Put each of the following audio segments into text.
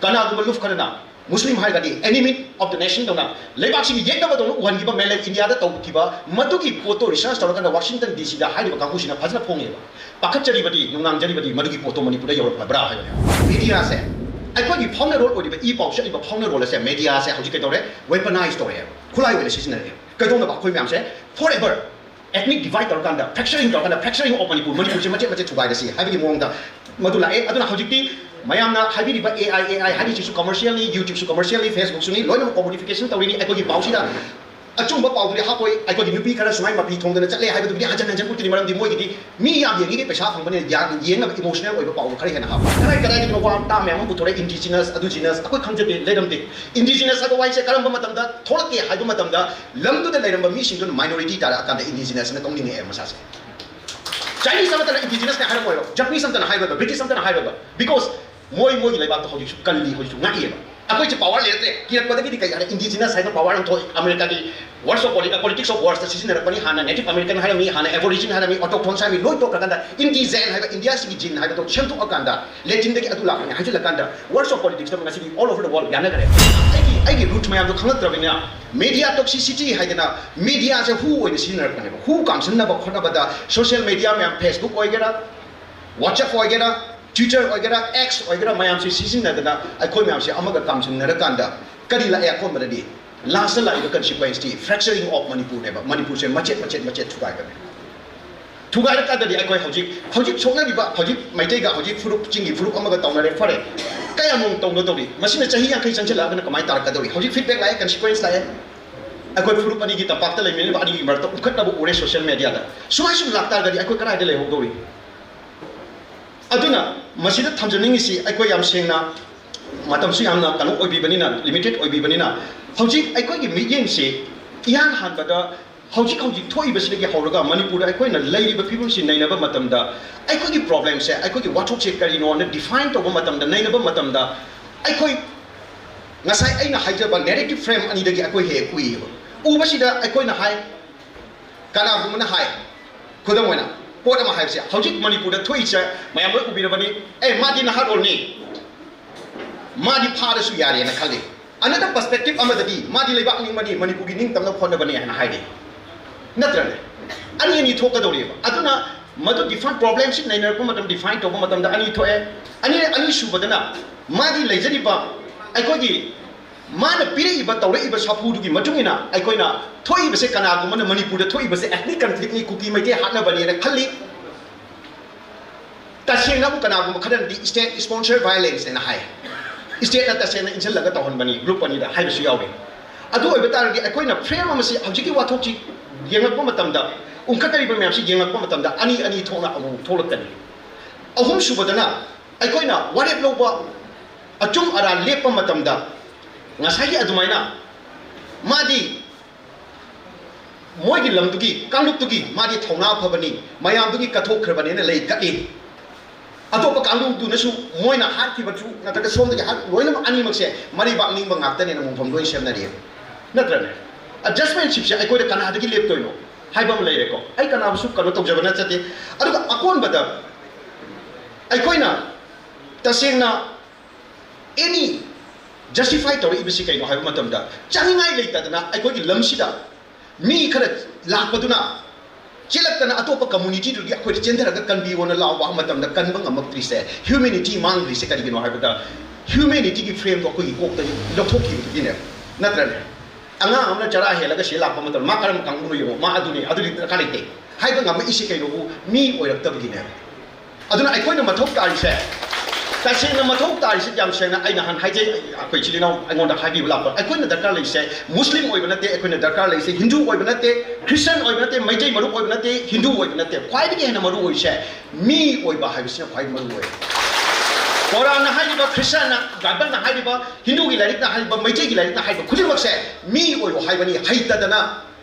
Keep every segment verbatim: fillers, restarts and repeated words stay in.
ꯀꯅꯥꯒꯨꯝꯕ ꯂꯨꯞ ꯈꯔꯅ ꯃꯨꯁꯂꯤꯝ ꯍꯥꯏꯔꯒꯗꯤ enemy of the nation ꯗꯧꯅ ꯂꯩꯕꯥꯛꯁꯤꯒꯤ ꯌꯦꯛꯅꯕꯗꯧꯅ ꯎꯍꯟꯈꯤꯕ ꯃꯦꯂꯦꯠ ꯏꯟꯗꯤꯌꯥꯗ ꯇꯧꯈꯤꯕ ꯃꯗꯨꯒꯤ ꯄꯣꯠꯇꯣ ꯔꯤꯁꯔꯁ ꯇꯧꯔꯀꯥꯟꯗ ꯋꯥꯁꯤꯡꯇꯟ ꯗꯤ ꯁꯤꯗ ꯍꯥꯏꯔꯤꯕ ꯀꯥꯡꯕꯨꯁꯤꯅ ꯐꯖꯅ ꯐꯣꯡꯉꯦꯕ꯫ ꯄꯥꯈꯠꯆꯔꯤꯕꯗꯤ, ꯅꯨꯡꯅꯥꯡꯖꯔꯤꯕꯗꯤ ꯃꯗꯨꯒꯤ ꯄꯣꯠꯇꯣ ꯃꯅꯤꯄꯨꯔꯗ ꯌꯧꯔꯛꯂꯕ꯭ꯔꯥ ꯍꯥꯏꯕꯅꯦ꯫ ꯃꯦꯗꯤꯌꯥꯁꯦ, ꯑꯩꯈꯣꯏꯒꯤ ꯐꯥꯎꯅꯔꯣꯜ ꯑꯣꯏꯔꯤꯕ ꯏ ꯄꯥꯎ ꯆꯠꯂꯤꯕ ꯐꯥꯎꯅꯔꯣꯜ ꯑꯁꯦ ꯃꯦꯗꯤꯌꯥꯁꯦ ꯍꯧꯖꯤꯛ ꯀꯩꯗꯧꯔꯦ? ꯋꯦꯄꯅꯥꯏꯁ ꯇꯧꯔꯛꯑꯦꯕ, ꯈꯨꯠꯂꯥꯏ ꯑꯣꯏꯅ ꯁꯤꯖꯤꯟꯅꯔꯛꯑꯦꯕ꯫ ꯀꯩꯗꯧꯅꯕ? ꯑꯩꯈꯣꯏ ꯃꯌꯥꯝꯁꯦ forever ethnic divide ꯇꯧꯔꯀꯥꯟꯗ, fracturing ꯇꯧꯔꯀꯥꯟꯗ, fracturing of ꯃꯅꯤꯄꯨꯔ, ꯃꯅꯤꯄꯨꯔꯁꯦ ꯃꯆꯦꯠ ꯃꯆꯦꯠ ꯊꯨꯒꯥꯏꯔꯁꯤ ꯍꯥꯏꯕꯒꯤ ꯃꯑꯣꯡꯗ ꯃꯗꯨ ꯂꯥꯛꯑꯦ꯫ ꯑꯗꯨꯅ ꯍꯧꯖꯤꯛꯇꯤ ꯃꯌꯥꯝꯅ ꯍꯥꯏꯕꯤꯔꯤꯕ A I A I ꯍꯥꯏꯔꯤꯁꯤꯁꯨ commercial ꯅꯤ, YouTube ꯁꯨ commercial ꯅꯤ, Facebook ꯁꯨꯅꯤ, ꯂꯣꯏꯅꯃꯛ commodification ꯇꯧꯔꯤꯅꯤ꯫ ꯑꯩꯈꯣꯏꯒꯤ ꯄꯥꯎꯁꯤꯗ ꯑꯆꯨꯝꯕ ꯄꯥꯎꯗꯨꯗꯤ ꯍꯥꯞꯄꯣꯏ꯫ ꯑꯩꯈꯣꯏꯒꯤ ꯅꯨꯄꯤ ꯈꯔ ꯁꯨꯃꯥꯏꯅ ꯃꯄꯤ ꯊꯣꯡꯗꯅ ꯆꯠꯂꯦ ꯍꯥꯏꯕꯗꯨꯕꯨꯗꯤ ꯍꯟꯖꯟ ꯍꯟꯖꯟ ꯎꯠꯇ꯭ꯔꯤ, ꯃꯔꯝꯗꯤ ꯃꯣꯏꯒꯤꯗꯤ ꯃꯤ ꯌꯥꯝ ꯌꯦꯡꯉꯤꯒꯦ ꯄꯩꯁꯥ ꯐꯪꯕꯅꯤꯅ ꯌꯥ-, ꯌꯦꯡꯅꯕ emotional ꯑꯣꯏꯕ ꯄꯥꯎꯗꯣ ꯈꯔ ꯍꯦꯟꯅ ꯍꯥꯞꯄ꯫ ꯀꯗꯥꯏ ꯀꯗꯥꯏꯗꯒꯤꯅꯣ ꯋꯥ ꯇꯥ ꯃꯌꯥꯝ ꯑꯃ ꯄꯨꯊꯣꯔꯛꯑꯦ, indigenous, ꯑꯗꯨ genus, ꯑꯩꯈꯣꯏ ꯈꯪꯖꯗꯦ, ꯂꯩꯔꯝꯗꯦ꯫ Indigenous ꯍꯥꯏꯕ ꯋꯥꯍꯩꯁꯦ ꯀꯔꯝꯕ ꯃꯇꯝꯗ ꯊꯣꯛꯂꯛꯀꯦ ꯍꯥꯏꯕ ꯃꯇꯝꯗ, ꯂꯝꯗꯨꯗ ꯂꯩꯔꯝꯕ ꯃꯤꯁꯤꯡꯗꯨꯅ minority ꯇꯥꯔꯛꯑꯀꯥꯟꯗ indigenous ꯅ ꯀꯧꯅꯤꯡꯉꯛꯑꯦ ꯃꯁꯥꯁꯦ꯫ Chinese ꯑꯃꯠꯇꯅ indigenous ꯅ ꯍꯥꯏꯔꯝꯃꯣꯏꯕ, Japanese ꯑꯃꯠꯇꯅ ꯍꯥꯏꯔꯣꯏꯕ, British ꯑꯃꯠꯇꯅ ꯍꯥꯏꯔꯣꯏꯕ, because ꯃꯣꯏ ꯃꯣꯏꯒꯤ ꯂꯩꯕꯥꯛꯇ ꯍꯧꯖꯤꯛꯁꯨ ꯀꯜꯂꯤ, ꯍꯧꯖꯤꯛꯁꯨ ꯉꯥꯛꯏꯑꯕ꯫ ꯑꯩꯈꯣꯏꯁꯦ power ꯂꯩꯔꯛꯇ꯭ꯔꯦ, ꯀꯤꯔꯛꯄꯗꯒꯤꯗꯤ ꯀꯩ ꯍꯥꯏꯔꯦ, indigenous ꯍꯥꯏꯕ power ꯑꯃ ꯊꯣꯛꯑꯦ꯫ ꯑꯃꯦꯔꯤꯀꯥꯒꯤ Words of Polit-, Politics of Words ꯇ ꯁꯤꯖꯤꯟꯅꯔꯛꯄꯅꯤ꯫ ꯍꯥꯟꯅ Native American ꯍꯥꯏꯔꯝꯃꯤ, ꯍꯥꯟꯅ Aborigine ꯍꯥꯏꯔꯝꯃꯤ, Autochthons ꯍꯥꯏꯔꯝꯃꯤ, ꯂꯣꯏ ꯇꯣꯛꯈ꯭ꯔꯀꯥꯟꯗ indigene ꯍꯥꯏꯕ ꯏꯟꯗꯤꯌꯥꯁꯤꯒꯤ gene ꯍꯥꯏꯕꯗꯣ ꯁꯦꯝꯗꯣꯛꯑꯀꯥꯟꯗ Latin ꯗꯒꯤ ꯑꯗꯨ ꯂꯥꯛꯄꯅꯤ ꯍꯥꯏꯖꯤꯜꯂꯀꯥꯟꯗ Words of Politics ꯇ ꯉꯁꯤꯗꯤ all over the world ꯌꯥꯅꯈ꯭ꯔꯦ꯫ ꯑꯩꯒꯤ, ꯑꯩꯒꯤ roots ꯃꯌꯥꯝꯗꯣ ꯈꯪꯉꯛꯇ꯭ꯔꯕꯅꯤꯅ media toxicity ꯍꯥꯏꯗꯅ media ꯁꯦ who ꯑꯣꯏꯅ ꯁꯤꯖꯤꯟꯅꯔꯛꯄꯅꯦꯕ꯫ Who ꯀꯥꯝꯁꯤꯟꯅꯕ ꯈꯣꯠꯅꯕꯗ social media ꯃꯌꯥꯝ, Facebook ꯑꯣꯏꯒꯦꯔꯥ, WhatsApp ꯑꯣꯏꯒꯦꯔꯥ, Twitter ꯑꯣꯏꯒꯦꯔꯥ, X ꯑꯣꯏꯒꯦꯔꯥ, ꯃꯌꯥꯝꯁꯤ ꯁꯤꯖꯤꯟꯅꯗꯅ ꯑꯩꯈꯣꯏ ꯃꯌꯥꯝꯁꯤ ꯑꯃꯒ ꯀꯥꯝꯁꯤꯟꯅꯔꯀꯥꯟꯗ ꯀꯔꯤ ꯂꯥꯛꯑꯦ ꯑꯀꯣꯟꯕꯗꯗꯤ? Last ꯂꯥꯛꯏꯕ consequence ꯇꯤ fracturing of ꯃꯅꯤꯄꯨꯔꯅꯦꯕ꯫ ꯃꯅꯤꯄꯨꯔꯁꯦ ꯃꯆꯦꯠ ꯃꯆꯦꯠ ꯃꯆꯦꯠ ꯊꯨꯒꯥꯏꯕꯅꯦ꯫ ꯊꯨꯒꯥꯏꯔꯀꯥꯟꯗꯗꯤ ꯑꯩꯈꯣꯏ ꯍꯧꯖꯤꯛ, ꯍꯧꯖꯤꯛ ꯁꯣꯛꯅꯔꯤꯕ, ꯍꯧꯖꯤꯛ ꯃꯩꯇꯩꯒ ꯍꯧꯖꯤꯛ ꯐꯨꯔꯨꯞ, ꯆꯤꯡꯒꯤ ꯐꯨꯔꯨꯞ ꯑꯃꯒ ꯇꯧꯅꯔꯦ, ꯐꯔꯦ, ꯀꯌꯥꯃꯨꯛ ꯇꯧꯅꯗꯧꯔꯤ? ꯃꯁꯤꯅ ꯆꯍꯤ ꯌꯥꯡꯈꯩ ꯆꯪꯁꯤꯜꯂꯛꯑꯒꯅ ꯀꯃꯥꯏꯅ ꯇꯥꯔꯛꯀꯗꯧꯔꯤ? ꯍꯧꯖꯤꯛ feedback ꯂꯥꯛꯑꯦ, consequence ꯂꯥꯛꯑꯦ꯫ ꯑꯩꯈꯣꯏ ꯐꯨꯔꯨꯞ ꯑꯅꯤꯒꯤ, ꯇꯝꯄꯥꯛꯇ ꯂꯩꯃꯤꯟꯅꯔꯤꯕ ꯑꯅꯤꯒꯤ ꯃꯔꯛꯇ ꯎꯈꯠꯅꯕ ꯎꯔꯦ social media ꯗ꯫ ꯁꯨꯃꯥꯏ ꯁꯨꯝ ꯂꯥꯛꯇꯥꯔꯒꯗꯤ ꯑꯩꯈꯣꯏ ꯀꯗꯥꯏꯗ ꯂꯩꯍꯧꯗꯧꯔꯤ? ꯑꯗꯨꯅ ꯃꯁꯤꯗ ꯊꯝꯖꯅꯤꯡꯉꯤꯁꯤ, ꯑꯩꯈꯣꯏ ꯌꯥꯝ ꯁꯦꯡꯅ, ꯃꯇꯝꯁꯨ ꯌꯥꯝꯅ ꯀꯩꯅꯣ ꯑꯣꯏꯕꯤꯕꯅꯤꯅ, limited ꯑꯣꯏꯕꯤꯕꯅꯤꯅ, ꯍꯧꯖꯤꯛ ꯑꯩꯈꯣꯏꯒꯤ ꯃꯤꯠꯌꯦꯡꯁꯤ ꯏꯍꯥꯟ ꯍꯥꯟꯕꯗ ꯍꯧꯖꯤꯛ ꯍꯧꯖꯤꯛ ꯊꯣꯛꯏꯕꯁꯤꯗꯒꯤ ꯍꯧꯔꯒ ꯃꯅꯤꯄꯨꯔꯗ ꯑꯩꯈꯣꯏꯅ ꯂꯩꯔꯤꯕ ꯐꯤꯕꯝꯁꯤ ꯅꯩꯅꯕ ꯃꯇꯝꯗ, ꯑꯩꯈꯣꯏꯒꯤ problem ꯁꯦ, ꯑꯩꯈꯣꯏꯒꯤ ꯋꯥꯊꯣꯛꯁꯦ ꯀꯔꯤꯅꯣꯅ define ꯇꯧꯕ ꯃꯇꯝꯗ, ꯅꯩꯅꯕ ꯃꯇꯝꯗ, ꯑꯩꯈꯣꯏ ꯉꯁꯥꯏ ꯑꯩꯅ ꯍꯥꯏꯖꯕ narrative frame ꯑꯅꯤꯗꯒꯤ ꯑꯩꯈꯣꯏ ꯍꯦꯛ ꯎꯏꯌꯦꯕ꯫ ꯎꯕꯁꯤꯗ ꯑꯩꯈꯣꯏꯅ ꯍꯥꯏ, ꯀꯅꯥꯒꯨꯝꯕꯅ ꯍꯥꯏ, ꯈꯨꯗꯝ ꯑꯣꯏꯅ, ꯄꯣꯠ ꯑꯃ ꯍꯥꯏꯕꯁꯦ, ꯍꯧꯖꯤꯛ ꯃꯅꯤꯄꯨꯔꯗ ꯊꯣꯛꯏꯁꯦ ꯃꯌꯥꯝ ꯂꯣꯏ ꯎꯕꯤꯔꯕꯅꯤ, "ꯑꯦ, ꯃꯥꯗꯤ ꯅꯍꯥꯔꯣꯜꯅꯤ, ꯃꯥꯗꯤ ꯐꯥꯔꯁꯨ ꯌꯥꯔꯦꯅ ꯈꯜꯂꯤ꯫ Another perspective ꯑꯃꯗꯗꯤ ꯃꯥꯗꯤ ꯂꯩꯕꯥꯛ ꯅꯤꯡꯕꯅꯤ, ꯃꯅꯤꯄꯨꯔꯒꯤ ꯅꯤꯡꯇꯝꯅꯕ ꯍꯣꯠꯅꯕꯅꯤ ꯍꯥꯏꯅ ꯍꯥꯏꯔꯤ꯫ ꯅꯠꯇ꯭ꯔꯅꯦ? ꯑꯅꯤ ꯑꯅꯤ ꯊꯣꯛꯀꯗꯧꯔꯤꯕ꯫ ꯑꯗꯨꯅ ꯃꯗꯨ define, problemꯁꯤ ꯅꯩꯅꯔꯛꯄ ꯃꯇꯝ, define ꯇꯧꯕ ꯃꯇꯝꯗ ꯑꯅꯤ ꯊꯣꯛꯑꯦ꯫ ꯑꯅꯤ, ꯑꯅꯤꯁꯨꯕꯗꯅ ꯃꯥꯒꯤ ꯂꯩꯖꯔꯤꯕ ꯑꯩꯈꯣꯏꯒꯤ ꯃꯥꯅ ꯄꯤꯔꯛꯏꯕ, ꯇꯧꯔꯛꯏꯕ ꯁꯥꯐꯨꯗꯨꯒꯤ ꯃꯇꯨꯡ ꯏꯟꯅ ꯑꯩꯈꯣꯏꯅ ꯊꯣꯛꯏꯕꯁꯦ, ꯀꯅꯥꯒꯨꯝꯕꯅ ꯃꯅꯤꯄꯨꯔꯗ ꯊꯣꯛꯏꯕꯁꯦ ethnic conflictꯅꯤ, ꯀꯨꯀꯤ ꯃꯩꯇꯩ ꯍꯥꯠꯅꯕꯅꯦꯅ ꯈꯜꯂꯤ꯫ ꯇꯁꯦꯡꯅ ꯑꯃꯨꯛ ꯀꯅꯥꯒꯨꯝꯕ ꯈꯔꯅꯗꯤ state sponsor violenceꯅ ꯍꯥꯏ꯫ Stateꯅ ꯇꯁꯦꯡꯅ ꯏꯟꯁꯤꯜꯂꯒ ꯇꯧꯍꯟꯕꯅꯤ group ꯑꯅꯤꯗ ꯍꯥꯏꯕꯁꯨ ꯌꯥꯎꯔꯤ꯫ ꯑꯗꯨ ꯑꯣꯏꯕ ꯇꯥꯔꯒꯗꯤ ꯑꯩꯈꯣꯏꯅ frame ꯑꯃꯁꯤ ꯍꯧꯖꯤꯛꯀꯤ ꯋꯥꯊꯣꯛꯁꯤ ꯌꯦꯡꯂꯛꯄ ꯃꯇꯝꯗ, ꯎꯟꯈꯠꯅꯔꯤꯕ ꯃꯌꯥꯝꯁꯤ ꯌꯦꯡꯂꯛꯄ ꯃꯇꯝꯗ ꯑꯅꯤ ꯑꯅꯤ ꯊꯣꯛꯅ ꯑꯃꯨꯛ ꯊꯣꯛꯂꯛꯀꯅꯤ꯫ ꯑꯍꯨꯝꯁꯨꯕꯗꯅ ꯑꯩꯈꯣꯏꯅ ꯋꯥꯔꯦꯞ ꯂꯧꯕ, ꯑꯆꯨꯝ ꯑꯔꯥꯟ ꯂꯦꯞꯄ ꯃꯇꯝꯗ ꯉꯁꯥꯏꯒꯤ ꯑꯗꯨꯃꯥꯏꯅ ꯃꯥꯗꯤ ꯃꯣꯏꯒꯤ ꯂꯝꯗꯨꯒꯤ, ꯀꯥꯡꯂꯨꯞꯇꯨꯒꯤ ꯃꯥꯗꯤ ꯊꯧꯅꯥ ꯐꯕꯅꯤ, ꯃꯌꯥꯝꯗꯨꯒꯤ ꯀꯠꯊꯣꯛꯈ꯭ꯔꯕꯅꯦꯅ ꯂꯩ ꯀꯠꯂꯤ꯫ ꯑꯇꯣꯞꯄ ꯀꯥꯡꯂꯨꯞꯇꯨꯅꯁꯨ ꯃꯣꯏꯅ ꯍꯥꯠꯈꯤꯕꯁꯨ ꯅꯠꯇ꯭ꯔꯒ ꯁꯣꯝꯗꯒꯤ ꯍꯥꯠ-, ꯂꯣꯏꯅꯃꯛ ꯑꯅꯤꯃꯛꯁꯦ ꯃꯔꯩꯕꯥꯛ ꯅꯤꯡꯕ ꯉꯥꯛꯇꯅꯦꯅ ꯃꯣꯡꯐꯝ ꯂꯣꯏ ꯁꯦꯝꯅꯔꯤ꯫ ꯅꯠꯇ꯭ꯔꯅꯦ? Adjustmentshipꯁꯦ ꯑꯩꯈꯣꯏꯗ ꯀꯅꯥꯗꯒꯤ ꯂꯦꯞꯇꯣꯏꯅꯣ ꯍꯥꯏꯕ ꯑꯃ ꯂꯩꯔꯦꯀꯣ꯫ ꯑꯩ ꯀꯅꯥꯕꯨꯁꯨ ꯀꯩꯅꯣ ꯇꯧꯖꯕ ꯅꯠꯆꯗꯦ꯫ ꯑꯗꯨꯒ ꯑꯀꯣꯟꯕꯗ ꯑꯩꯈꯣꯏꯅ ꯇꯁꯦꯡꯅ any justify ꯇꯧꯔꯛꯏꯕꯁꯤ ꯀꯩꯅꯣ ꯍꯥꯏꯕ ꯃꯇꯝꯗ, ꯆꯥꯅꯤꯡꯉꯥꯏ ꯂꯩꯇꯗꯅ ꯑꯩꯈꯣꯏꯒꯤ ꯂꯝꯁꯤꯗ ꯃꯤ ꯈꯔ ꯂꯥꯛꯄꯗꯨꯅ ꯆꯦꯜꯂꯛꯇꯅ ꯑꯇꯣꯞꯄ communityꯗꯨꯒꯤ ꯑꯩꯈꯣꯏꯗ ꯆꯦꯟꯊꯔꯒ ꯀꯟꯕꯤꯌꯣꯅ ꯂꯥꯎꯕ ꯃꯇꯝꯗ ꯀꯟꯕ ꯉꯝꯃꯛꯇ꯭ꯔꯤꯁꯦ, humanity ꯃꯥꯡꯈ꯭ꯔꯤꯁꯦ ꯀꯔꯤꯒꯤꯅꯣ ꯍꯥꯏꯕꯗ, humanityꯒꯤ frameꯗꯣ ꯑꯩꯈꯣꯏꯒꯤ ꯀꯣꯛꯇ ꯂꯧꯊꯣꯛꯈꯤꯕꯗꯨꯒꯤꯅꯦ꯫ ꯅꯠꯇ꯭ꯔꯅꯦ? ꯑꯉꯥꯡ ꯑꯃꯅ ꯆꯔꯥ ꯍꯦꯜꯂꯒ ꯁꯤ ꯂꯥꯛꯄ ꯃꯇꯝꯗ ꯃꯥ ꯀꯔꯝꯕ ꯀꯥꯡꯕꯨꯅꯣ ꯌꯦꯡꯉꯣ, ꯃꯥ ꯑꯗꯨꯅꯤ, ꯑꯗꯨꯗꯤ ꯗꯔꯀꯥꯔ ꯂꯩꯇꯦ ꯍꯥꯏꯕ ꯉꯝꯃꯛꯏꯁꯦ ꯀꯩꯅꯣꯕꯨ? ꯃꯤ ꯑꯣꯏꯔꯛꯇꯕꯒꯤꯅꯦ꯫ ꯑꯗꯨꯅ ꯑꯩꯈꯣꯏꯅ ꯃꯊꯧ ꯇꯥꯔꯤꯁꯦ, ꯇꯁꯦꯡꯅ ꯃꯊꯧ ꯇꯥꯔꯤꯁꯦ, ꯌꯥꯝ ꯁꯦꯡꯅ ꯑꯩꯅ ꯍꯥꯟꯅ ꯍꯥꯏꯖꯩ, ꯑꯩꯈꯣꯏ ꯏꯆꯤꯜ ꯏꯅꯥꯎ ꯑꯩꯉꯣꯟꯗ ꯍꯥꯏꯕꯤꯕ ꯂꯥꯛꯄ, ꯑꯩꯈꯣꯏꯅ ꯗꯔꯀꯥꯔ ꯂꯩꯁꯦ ꯃꯨꯁꯂꯤꯝ ꯑꯣꯏꯕ ꯅꯠꯇꯦ, ꯑꯩꯈꯣꯏꯅ ꯗꯔꯀꯥꯔ ꯂꯩꯁꯦ ꯍꯤꯟꯗꯨ ꯑꯣꯏꯕ ꯅꯠꯇꯦ, ꯈ꯭ꯔꯤꯁꯇꯟ ꯑꯣꯏꯕ ꯅꯠꯇꯦ, ꯃꯩꯇꯩ ꯃꯔꯨꯞ ꯑꯣꯏꯕ ꯅꯠꯇꯦ, ꯍꯤꯟꯗꯨ ꯑꯣꯏꯕ ꯅꯠꯇꯦ꯫ ꯈ꯭ꯋꯥꯏꯗꯒꯤ ꯍꯦꯟꯅ ꯃꯔꯨ ꯑꯣꯏꯔꯤꯁꯦ ꯃꯤ ꯑꯣꯏꯕ ꯍꯥꯏꯕꯁꯤꯅ ꯈ꯭ꯋꯥꯏ ꯃꯔꯨ ꯑꯣꯏ꯫ ꯀꯣꯔꯥꯟꯅ ꯍꯥꯏꯔꯤꯕ, ꯈ꯭ꯔꯤꯁꯇꯟꯅ, ꯕꯥꯏꯕꯜꯅ ꯍꯥꯏꯔꯤꯕ, ꯍꯤꯟꯗꯨꯒꯤ ꯂꯥꯏꯔꯤꯛꯅ ꯍꯥꯏꯔꯤꯕ, ꯃꯩꯇꯩꯒꯤ ꯂꯥꯏꯔꯤꯛꯅ ꯍꯥꯏꯔꯤꯕ ꯈꯨꯗꯤꯡꯃꯛꯁꯦ ꯃꯤ ꯑꯣꯏꯌꯣ ꯍꯥꯏꯕꯅꯤ꯫ ꯍꯩꯇꯗꯅ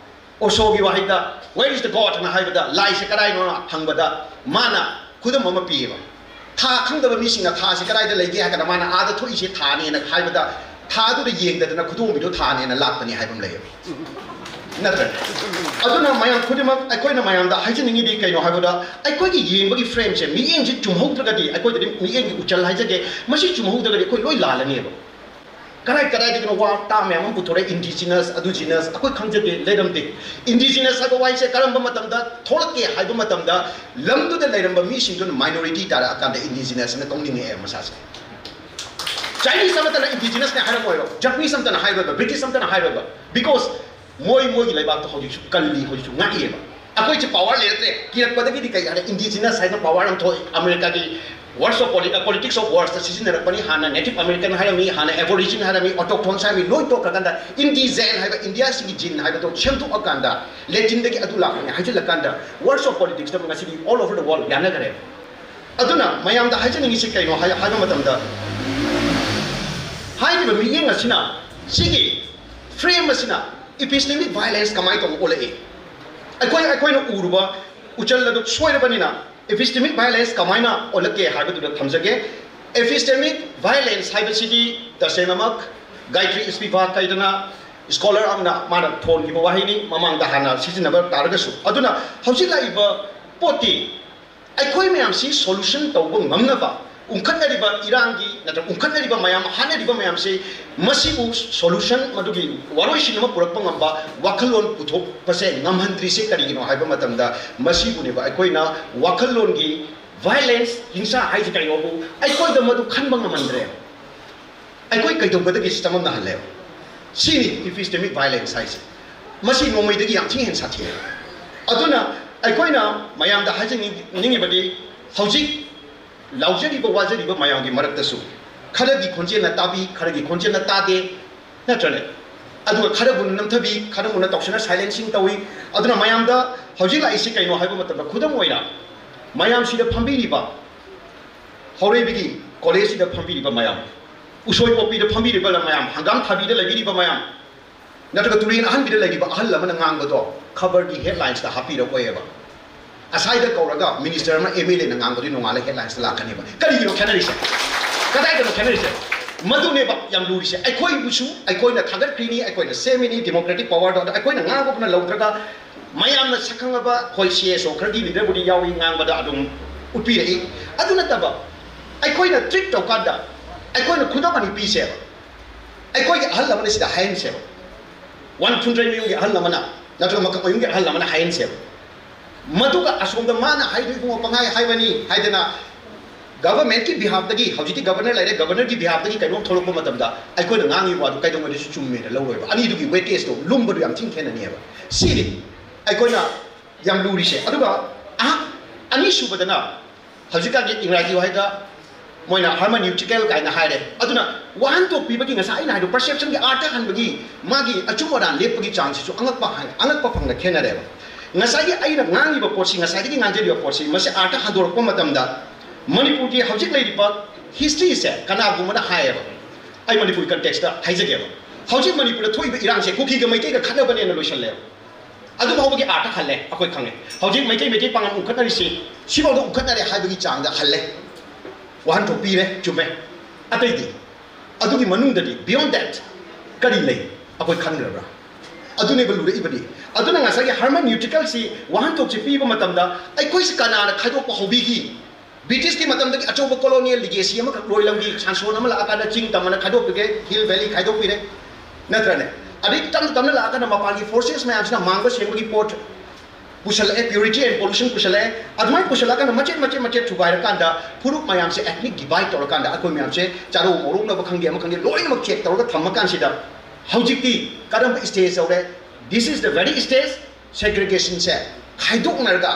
ꯑꯣꯁꯣꯒꯤ ꯋꯥꯍꯩꯗ "Where is the God?" ꯑꯅ ꯍꯥꯏꯕꯗ, "ꯂꯥꯏꯁꯦ ꯀꯗꯥꯏꯅꯣꯅ?" ꯍꯪꯕꯗ, ꯃꯥꯅ ꯈꯨꯗꯝ ꯑꯃ ꯄꯤꯌꯦꯕ꯫ ꯊꯥ ꯈꯪꯗꯕ ꯃꯤꯁꯤꯡꯅ ꯊꯥꯁꯤ ꯀꯗꯥꯏꯗ ꯂꯩꯒꯦ ꯍꯥꯏ ꯀꯥꯟꯗ, ꯃꯥꯅ "ꯑꯥꯗ ꯊꯣꯛꯏꯁꯦ ꯊꯥꯅꯦꯅ" ꯍꯥꯏꯕꯗ, ꯊꯥꯗꯨꯗ ꯌꯦꯡꯗꯗꯅ ꯈꯨꯗꯣꯝꯕꯤꯗꯣ ꯊꯥꯅꯦꯅ ꯂꯥꯛꯄꯅꯤ ꯍꯥꯏꯕ ꯑꯃ ꯂꯩꯌꯦꯕ꯫ ꯅꯠꯇ꯭ꯔꯦ? ꯑꯗꯨꯅ ꯃꯌꯥꯝ ꯈꯨꯗꯤꯡꯃꯛ, ꯑꯩꯈꯣꯏꯅ ꯃꯌꯥꯝꯗ ꯍꯥꯏꯖꯅꯤꯡꯉꯤꯗꯤ ꯀꯩꯅꯣ ꯍꯥꯏꯕꯗ, ꯑꯩꯈꯣꯏꯒꯤ ꯌꯦꯡꯕꯒꯤ ꯐ꯭ꯔꯦꯝꯁꯦ, ꯃꯤꯠꯌꯦꯡꯁꯤ ꯆꯨꯝꯍꯧꯗ꯭ꯔꯒꯗꯤ, ꯑꯩꯈꯣꯏꯗꯗꯤ ꯃꯤꯠꯌꯦꯡꯒꯤ ꯎꯆꯜ ꯍꯥꯏꯖꯒꯦ, ꯃꯁꯤ ꯆꯨꯝꯍꯧꯗ꯭ꯔꯒꯗꯤ ꯑꯩꯈꯣꯏ ꯂꯣꯏ ꯂꯥꯜꯂꯅꯦꯕ꯫ ꯀꯗꯥꯏ ꯀꯗꯥꯏꯗꯒꯤꯅꯣ ꯋꯥ ꯇꯥ ꯃꯌꯥꯝ ꯑꯃ ꯄꯨꯊꯣꯔꯛꯑꯦ, ꯏꯟꯗꯤꯖꯤꯅꯁ, ꯑꯗꯨ ꯖꯤꯅꯁ, ꯑꯩꯈꯣꯏ ꯈꯪꯖꯗꯦ, ꯂꯩꯔꯝꯗꯦ꯫ ꯏꯟꯗꯤꯖꯤꯅꯁ ꯍꯥꯏꯕ ꯋꯥꯍꯩꯁꯦ ꯀꯔꯝꯕ ꯃꯇꯝꯗ ꯊꯣꯛꯂꯛꯀꯦ ꯍꯥꯏꯕ ꯃꯇꯝꯗ, ꯂꯝꯗꯨꯗ ꯂꯩꯔꯝꯕ ꯃꯤꯁꯤꯡꯗꯨꯅ ꯃꯥꯏꯅꯣꯔꯤꯇꯤ ꯇꯥꯔꯛꯑꯀꯥꯟꯗ ꯏꯟꯗꯤꯖꯤꯅꯁ ꯑꯅ ꯀꯧꯅꯤꯡꯉꯛꯑꯦ ꯃꯁꯥꯁꯦ꯫ ꯆꯥꯏꯅꯤꯁ ꯑꯃꯠꯇꯅ ꯏꯟꯗꯤꯖꯤꯅꯁꯅꯦ ꯍꯥꯏꯔꯝꯃꯣꯏꯕ, ꯖꯄꯅꯤꯁ ꯑꯃꯠꯇꯅ ꯍꯥꯏꯔꯣꯏꯕ, ꯕ꯭ꯔꯤꯇꯤꯁ ꯑꯃꯠꯇꯅ ꯍꯥꯏꯔꯣꯏꯕ, because ꯃꯣꯏ ꯃꯣꯏꯒꯤ ꯂꯩꯕꯥꯛꯇꯣ ꯍꯧꯖꯤꯛꯁꯨ ꯀꯜꯂꯤ, ꯍꯧꯖꯤꯛꯁꯨ ꯉꯥꯛꯏꯑꯕ꯫ ꯑꯩꯈꯣꯏꯁꯦ ꯄꯋꯥꯔ ꯂꯩꯔꯛꯇ꯭ꯔꯦ, ꯀꯤꯔꯛꯄꯗꯒꯤꯗꯤ ꯀꯩ ꯍꯥꯏꯔꯦ, ꯏꯟꯗꯤꯖꯤꯅꯁ ꯍꯥꯏꯅ ꯄꯋꯥꯔ ꯑꯃ ꯊꯣꯛꯑꯦ꯫ ꯑꯃꯦꯔꯤꯀꯥꯒꯤ worst of poli-, politics of ꯋꯥꯔꯁꯇ ꯁꯤꯖꯤꯟꯅꯔꯛꯄꯅꯤ꯫ ꯍꯥꯟꯅ ꯅꯦꯇꯤꯚ ꯑꯃꯦꯔꯤꯀꯟ ꯍꯥꯏꯔꯝꯃꯤ, ꯍꯥꯟꯅ ꯑꯦꯕꯣꯔꯤꯖꯤꯟ ꯍꯥꯏꯔꯝꯃꯤ, ꯑꯣꯇꯣꯛꯊꯣꯟꯁ ꯍꯥꯏꯔꯝꯃꯤ, ꯂꯣꯏ ꯇꯣꯛꯈ꯭ꯔꯀꯥꯟꯗ ꯏꯟꯗꯤꯖꯦꯟ ꯍꯥꯏꯕ ꯏꯟꯗꯤꯌꯥꯁꯤꯒꯤ ꯖꯤꯟ ꯍꯥꯏꯕꯗꯣ ꯁꯦꯝꯗꯣꯛꯑꯀꯥꯟꯗ, ꯂꯦꯇꯤꯟꯗꯒꯤ ꯑꯗꯨ ꯂꯥꯛꯄꯅꯤ ꯍꯥꯏꯖꯤꯜꯂꯀꯥꯟꯗ, ꯋꯥꯔꯁ ꯑꯣꯐ ꯄꯣꯂꯤꯇꯤꯛꯁꯇ ꯉꯁꯤꯗꯤ all over the world ꯌꯥꯅꯈ꯭ꯔꯦ꯫ ꯑꯗꯨꯅ ꯃꯌꯥꯝꯗ ꯍꯥꯏꯖꯅꯤꯡꯉꯤꯁꯤ ꯀꯩꯅꯣ ꯍꯥꯏ-, ꯍꯥꯏꯕ ꯃꯇꯝꯗ, ꯍꯥꯏꯔꯤꯕ ꯃꯤꯠꯌꯦꯡ ꯑꯁꯤꯅ, ꯁꯤꯒꯤ ꯐ꯭ꯔꯦꯝ ꯑꯁꯤꯅ ꯏꯄꯤꯁꯇꯦꯃꯤꯛ ꯚꯥꯏꯂꯦꯟꯁ ꯀꯃꯥꯏꯅ ꯇꯧꯅ ꯑꯣꯜꯂꯛꯏ? ꯑꯩꯈꯣꯏ, ꯑꯩꯈꯣꯏꯅ ꯎꯔꯨꯕ ꯎꯆꯜ ꯑꯗꯨ ꯁꯣꯏꯔꯕꯅꯤꯅ, ꯏꯄꯤꯁꯇꯦꯃꯤꯛ ꯚꯥꯏꯂꯦꯟꯁ ꯀꯃꯥꯏꯅ ꯑꯣꯜꯂꯛꯀꯦ ꯍꯥꯏꯕꯗꯨꯗ ꯊꯝꯖꯒꯦ꯫ ꯏꯄꯤꯁꯇꯦꯃꯤꯛ ꯚꯥꯏꯂꯦꯟꯁ ꯍꯥꯏꯕꯁꯤꯗꯤ ꯇꯁꯦꯡꯅꯃꯛ ꯒꯥꯏꯇ꯭ꯔꯤ ꯏꯁꯄꯤꯚꯥꯛ ꯍꯥꯏꯗꯅ ꯁ꯭ꯀꯣꯂꯔ ꯑꯃꯅ ꯃꯥꯅ ꯊꯣꯟꯈꯤꯕ ꯋꯥꯍꯩꯅꯤ, ꯃꯃꯥꯡꯗ ꯍꯥꯟꯅ ꯁꯤꯖꯤꯟꯅꯕ ꯇꯥꯔꯒꯁꯨ꯫ ꯑꯗꯨꯅ ꯍꯧꯖꯤꯛ ꯂꯥꯛꯏꯕ ꯄꯣꯠꯇꯤ ꯑꯩꯈꯣꯏ ꯃꯌꯥꯝꯁꯤ ꯁꯣꯂꯨꯁꯟ ꯇꯧꯕ ꯉꯝꯅꯕ ꯎꯪꯈꯠꯅꯔꯤꯕ ꯏꯔꯥꯡꯒꯤ ꯅꯠꯇ꯭ꯔꯒ ꯎꯪꯈꯠꯅꯔꯤꯕ ꯃꯌꯥꯝ, ꯍꯥꯠꯅꯔꯤꯕ ꯃꯌꯥꯝꯁꯤ, ꯃꯁꯤꯕꯨ ꯁꯣꯂꯨꯁꯟ, ꯃꯗꯨꯒꯤ ꯋꯥꯔꯣꯏꯁꯤꯟ ꯑꯃ ꯄꯨꯔꯛꯄ ꯉꯝꯕ ꯋꯥꯈꯜꯂꯣꯟ ꯄꯨꯊꯣꯛꯄꯁꯦ ꯉꯝꯍꯟꯗ꯭ꯔꯤꯁꯦ ꯀꯔꯤꯒꯤꯅꯣ ꯍꯥꯏꯕ ꯃꯇꯝꯗ, ꯃꯁꯤꯕꯨꯅꯦꯕ ꯑꯩꯈꯣꯏꯅ ꯋꯥꯈꯜꯂꯣꯟꯒꯤ ꯚꯥꯏꯂꯦꯟꯁ, ꯍꯤꯡꯁꯥ ꯍꯥꯏꯁꯤ ꯀꯩꯅꯣꯕꯨ ꯑꯩꯈꯣꯏꯗ ꯃꯗꯨ ꯈꯟꯕ ꯉꯝꯍꯟꯗ꯭ꯔꯦ꯫ ꯑꯩꯈꯣꯏ ꯀꯩꯗꯧꯕꯗꯒꯤ ꯁꯤ ꯆꯃꯝꯅꯍꯜꯂꯦꯕ? ꯁꯤꯅꯤ ꯏꯄꯤꯁꯇꯦꯃꯤꯛ ꯚꯥꯏꯂꯦꯟꯁ ꯍꯥꯏꯁꯦ꯫ ꯃꯁꯤ ꯅꯣꯡꯃꯩꯗꯒꯤ ꯌꯥꯝ ꯊꯤꯅ ꯍꯦꯟꯅ ꯁꯥꯊꯤꯔꯦ꯫ ꯑꯗꯨꯅ ꯑꯩꯈꯣꯏꯅ ꯃꯌꯥꯝꯗ ꯍꯥꯏꯖꯅꯤꯡꯉꯤꯕꯗꯤ, ꯍꯧꯖꯤꯛ ꯂꯥꯎꯖꯔꯤꯕ ꯋꯥꯖꯔꯤꯕ ꯃꯌꯥꯝꯒꯤ ꯃꯔꯛꯇꯁꯨ ꯈꯔꯒꯤ ꯈꯣꯟꯖꯦꯜꯅ ꯇꯥꯕꯤ, ꯈꯔꯒꯤ ꯈꯣꯟꯖꯦꯜꯅ ꯇꯥꯗꯦ, ꯅꯠꯇ꯭ꯔꯅꯦ? ꯑꯗꯨꯒ ꯈꯔꯕꯨꯅ ꯅꯝꯊꯕꯤ, ꯈꯔꯕꯨꯅ ꯇꯧꯁꯤꯟꯅ ꯁꯥꯏꯂꯦꯟꯁꯤꯡ ꯇꯧꯏ꯫ ꯑꯗꯨꯅ ꯃꯌꯥꯝꯗ ꯍꯧꯖꯤꯛ ꯂꯥꯛꯏꯁꯤ ꯀꯩꯅꯣ ꯍꯥꯏꯕ ꯃꯇꯝꯗ, ꯈꯨꯗꯝ ꯑꯣꯏꯅ ꯃꯌꯥꯝꯁꯤꯗ ꯐꯝꯕꯤꯔꯤꯕ, ꯍꯧꯔꯩꯕꯤꯒꯤ ꯀꯣꯂꯦꯖꯁꯤꯗ ꯐꯝꯕꯤꯔꯤꯕ ꯃꯌꯥꯝ, ꯎꯁꯣꯏ ꯄꯣꯛꯄꯤꯗ ꯐꯝꯕꯤꯔꯤꯕ ꯃꯌꯥꯝ, ꯍꯪꯒꯥꯝ ꯊꯥꯕꯤꯗ ꯂꯩꯕꯤꯔꯤꯕ ꯃꯌꯥꯝ, ꯅꯠꯇ꯭ꯔꯒ ꯇꯨꯔꯦꯟ ꯑꯍꯟꯕꯤꯗ ꯂꯩꯔꯤꯕ ꯑꯍꯜ ꯑꯃꯅ ꯉꯥꯡꯕꯗꯣ ꯈꯕꯔꯒꯤ ꯍꯦꯗꯂꯥꯏꯟꯁꯇ ꯍꯥꯞꯄꯤꯔꯛꯑꯣꯏꯕ꯫ ꯑꯁꯥꯏꯗ ꯀꯧꯔꯒ ꯃꯤꯅꯤꯁꯇꯔ ꯑꯃ, ꯑꯦꯝ ꯑꯦꯜ ꯑꯦꯅ ꯉꯥꯡꯕꯗꯨ ꯅꯣꯡꯉꯥꯜꯂ ꯍꯦꯗꯂꯥꯏꯟꯁꯇ ꯂꯥꯛꯀꯅꯦꯕ꯫ ꯀꯔꯤꯒꯤꯅꯣ ꯈꯦꯠꯅꯔꯤꯁꯦ? ꯀꯗꯥꯏꯗꯅꯣ ꯈꯦꯠꯅꯔꯤꯁꯦ? ꯃꯗꯨꯅꯦꯕ ꯌꯥꯝ ꯂꯨꯔꯤꯁꯦ꯫ ꯑꯩꯈꯣꯏꯕꯨꯁꯨ ꯑꯩꯈꯣꯏꯅ ꯊꯥꯒꯠꯈ꯭ꯔꯤꯅꯤ, ꯑꯩꯈꯣꯏꯅ ꯁꯦꯝꯃꯤꯅꯤ, democratic powerꯗꯣ ꯑꯗꯣ ꯑꯩꯈꯣꯏꯅ ꯉꯥꯡꯕꯕꯨꯅ ꯂꯧꯗ꯭ꯔꯒ ꯃꯌꯥꯝꯅ ꯁꯛꯈꯪꯉꯕ, ꯍꯣꯏ, C S O ꯈꯔꯒꯤ leaderꯕꯨꯗꯤ ꯌꯥꯎꯏ ꯉꯥꯡꯕꯗ ꯑꯗꯨꯝ ꯎꯠꯄꯤꯔꯛꯏ꯫ ꯑꯗꯨ ꯅꯠꯇꯕ ꯑꯩꯈꯣꯏꯅ treat ꯇꯧꯀꯥꯟꯗ ꯑꯩꯈꯣꯏꯅ ꯈꯨꯗꯝ ꯑꯅꯤ ꯄꯤꯁꯦꯕ꯫ ꯑꯩꯈꯣꯏꯒꯤ ꯑꯍꯜ ꯑꯃꯅ ꯁꯤꯗ ꯍꯥꯏꯍꯟꯁꯦꯕ, ꯋꯥꯟ ꯐꯨꯟꯗ꯭ꯔꯩ ꯃꯌꯨꯝꯒꯤ ꯑꯍꯜ ꯑꯃꯅ ꯅꯠꯇ꯭ꯔꯒ ꯃꯀꯛ ꯃꯌꯨꯝꯒꯤ ꯑꯍꯜ ꯑꯃꯅ ꯍꯥꯏꯍꯟꯁꯦꯕ꯫ ꯃꯗꯨꯒ ꯑꯁꯣꯝꯗ ꯃꯥꯅ ꯍꯥꯏꯗꯣꯏ ꯏꯕꯨꯡꯉꯣ ꯄꯪꯍꯥꯏ ꯍꯥꯏꯕꯅꯤ ꯍꯥꯏꯗꯅ governmentꯀꯤ behalfꯇꯒꯤ, ꯍꯧꯖꯤꯛꯇꯤ governor ꯂꯩꯔꯦ, governorꯒꯤ behalfꯇꯒꯤ ꯀꯩꯅꯣꯝ ꯊꯣꯛꯂꯛꯄ ꯃꯇꯝꯗ ꯑꯩꯈꯣꯏꯅ ꯉꯥꯡꯉꯤꯕ ꯋꯥꯗꯨ ꯀꯩꯗꯧꯉꯩꯗꯁꯨ ꯆꯨꯝꯃꯦꯅ ꯂꯧꯔꯣꯏꯕ꯫ ꯑꯅꯤꯗꯨꯒꯤ weightageꯇꯣ ꯂꯨꯝꯕꯗꯨ ꯌꯥꯝ ꯊꯤꯅ ꯈꯦꯠꯅꯅꯤꯕ꯫ ꯁꯤꯅꯤ ꯑꯩꯈꯣꯏꯅ ꯌꯥꯝ ꯂꯨꯔꯤꯁꯦ꯫ ꯑꯗꯨꯒ ꯑꯍ-, ꯑꯅꯤꯁꯨꯕꯗꯅ ꯍꯧꯖꯤꯛꯀꯥꯟꯒꯤ ꯏꯪꯒ꯭ꯔꯥꯖꯤ ꯋꯥꯍꯩꯗ ꯃꯣꯏꯅ hermeneutical ꯀꯥꯏꯅ ꯍꯥꯏꯔꯦ꯫ ꯑꯗꯨꯅ ꯋꯥꯍꯟꯊꯣꯛ ꯄꯤꯕꯒꯤ ꯉꯁꯥꯏ ꯑꯩꯅ ꯍꯥꯏꯗꯣ perceptionꯒꯤ ꯑꯥꯔꯊ ꯍꯟꯕꯒꯤ ꯃꯥꯒꯤ ꯑꯆꯨꯝ ꯑꯔꯥꯟ ꯂꯦꯞꯄꯒꯤ ꯆꯥꯡꯁꯤꯁꯨ ꯑꯉꯛꯄ ꯍꯥꯏ-, ꯑꯉꯛꯄ ꯐꯪꯅ ꯈꯦꯠꯅꯔꯦꯕ꯫ ꯉꯁꯥꯏꯒꯤ ꯑꯩꯅ ꯉꯥꯡꯉꯤꯕ ꯄꯣꯠꯁꯤ, ꯉꯁꯥꯏꯗꯒꯤ ꯉꯥꯡꯖꯔꯤꯕ ꯄꯣꯠꯁꯤ, ꯃꯁꯤ ꯑꯥꯔꯊ ꯍꯟꯗꯣꯔꯛꯄ ꯃꯇꯝꯗ ꯃꯅꯤꯄꯨꯔꯒꯤ ꯍꯧꯖꯤꯛ ꯂꯩꯔꯤꯕ historyꯁꯦ ꯀꯅꯥꯒꯨꯝꯕꯅ ꯍꯥꯏꯌꯦꯕ, ꯑꯩ ꯃꯅꯤꯄꯨꯔꯒꯤ contextꯇ ꯍꯥꯏꯖꯒꯦꯕ, ꯍꯧꯖꯤꯛ ꯃꯅꯤꯄꯨꯔꯗ ꯊꯣꯛꯏꯕ ꯏꯔꯥꯡꯁꯦ ꯀꯨꯀꯤꯒ ꯃꯩꯇꯩꯒ ꯈꯠꯅꯕꯅꯦꯅ ꯂꯣꯏꯁꯜꯂꯦꯕ꯫ ꯑꯗꯨ ꯐꯥꯎꯕꯒꯤ ꯑꯥꯔꯊ ꯍꯜꯂꯦ, ꯑꯩꯈꯣꯏ ꯈꯪꯉꯦ꯫ ꯍꯧꯖꯤꯛ ꯃꯩꯇꯩ ꯃꯩꯇꯩ ꯄꯥꯉꯜ ꯎꯪꯈꯠꯅꯔꯤꯁꯤ ꯁꯤꯐꯥꯎꯗ ꯎꯪꯈꯠꯅꯔꯦ ꯍꯥꯏꯕꯒꯤ ꯆꯥꯡꯗ ꯍꯜꯂꯦ꯫ ꯋꯥꯍꯟꯊꯣꯛ ꯄꯤꯔꯦ, ꯆꯨꯝꯃꯦ꯫ ꯑꯇꯩꯗꯤ ꯑꯗꯨꯒꯤ ꯃꯅꯨꯡꯗꯗꯤ beyond that ꯀꯔꯤ ꯂꯩ ꯑꯩꯈꯣꯏ ꯈꯟꯈ꯭ꯔꯕ꯭ꯔꯥ? ꯑꯗꯨꯅꯦꯕ ꯂꯨꯔꯛꯏꯕꯗꯤ꯫ ꯑꯗꯨꯅ ꯉꯁꯥꯏꯒꯤ hermeneuticalꯁꯤ, ꯋꯥꯍꯟꯊꯣꯛꯁꯤ ꯄꯤꯕ ꯃꯇꯝꯗ ꯑꯩꯈꯣꯏꯁꯤ ꯀꯅꯥꯅ ꯈꯥꯏꯗꯣꯛꯄ ꯍꯧꯕꯤꯈꯤ? Britishꯀꯤ ꯃꯇꯝꯗꯒꯤ ꯑꯆꯧꯕ colonial legacy ꯑꯃꯈꯛ ꯂꯣꯏꯂꯝꯒꯤ ꯁꯥꯟꯁꯣꯟ ꯑꯃ ꯂꯥꯛꯑꯀꯥꯟꯗ ꯆꯤꯡ ꯇꯝ ꯑꯅ ꯈꯥꯏꯗꯣꯛꯄꯤꯔꯦ, hill valley ꯈꯥꯏꯗꯣꯛꯄꯤꯔꯦ, ꯅꯠꯇ꯭ꯔꯅꯦ? ꯑꯗꯩ ꯇꯞꯅ ꯇꯞꯅ ꯂꯥꯛꯑꯀꯥꯟꯗ ꯃꯄꯥꯟꯒꯤ forces ꯃꯌꯥꯝꯁꯤꯅ ꯃꯥꯡꯕ ꯁꯦꯡꯕꯒꯤ ꯄꯣꯠ ꯄꯨꯁꯜꯂꯛꯑꯦ, purity and pollution ꯄꯨꯁꯜꯂꯛꯑꯦ꯫ ꯑꯗꯨꯃꯥꯏꯅ ꯄꯨꯁꯜꯂꯛꯑꯀꯥꯟꯗ ꯃꯆꯦꯠ ꯃꯆꯦꯠ ꯃꯆꯦꯠ ꯊꯨꯒꯥꯏꯔꯀꯥꯟꯗ ꯐꯨꯔꯨꯞ ꯃꯌꯥꯝꯁꯦ ethnic divide ꯇꯧꯔꯀꯥꯟꯗ ꯑꯩꯈꯣꯏ ꯃꯌꯥꯝꯁꯦ ꯆꯥꯔꯧ ꯃꯧꯔꯧꯅꯕ ꯈꯪꯗꯦ ꯑꯃ ꯈꯪꯗꯦ ꯂꯣꯏꯅꯃꯛ check ꯇꯧꯔꯒ ꯊꯝꯃꯀꯥꯟꯁꯤꯗ ꯍꯧꯖꯤꯛꯇꯤ ꯀꯔꯝꯕ stage ꯌꯧꯔꯦ? This is the very stage segregationꯁꯦ ꯈꯥꯏꯗꯣꯛꯅꯔꯒ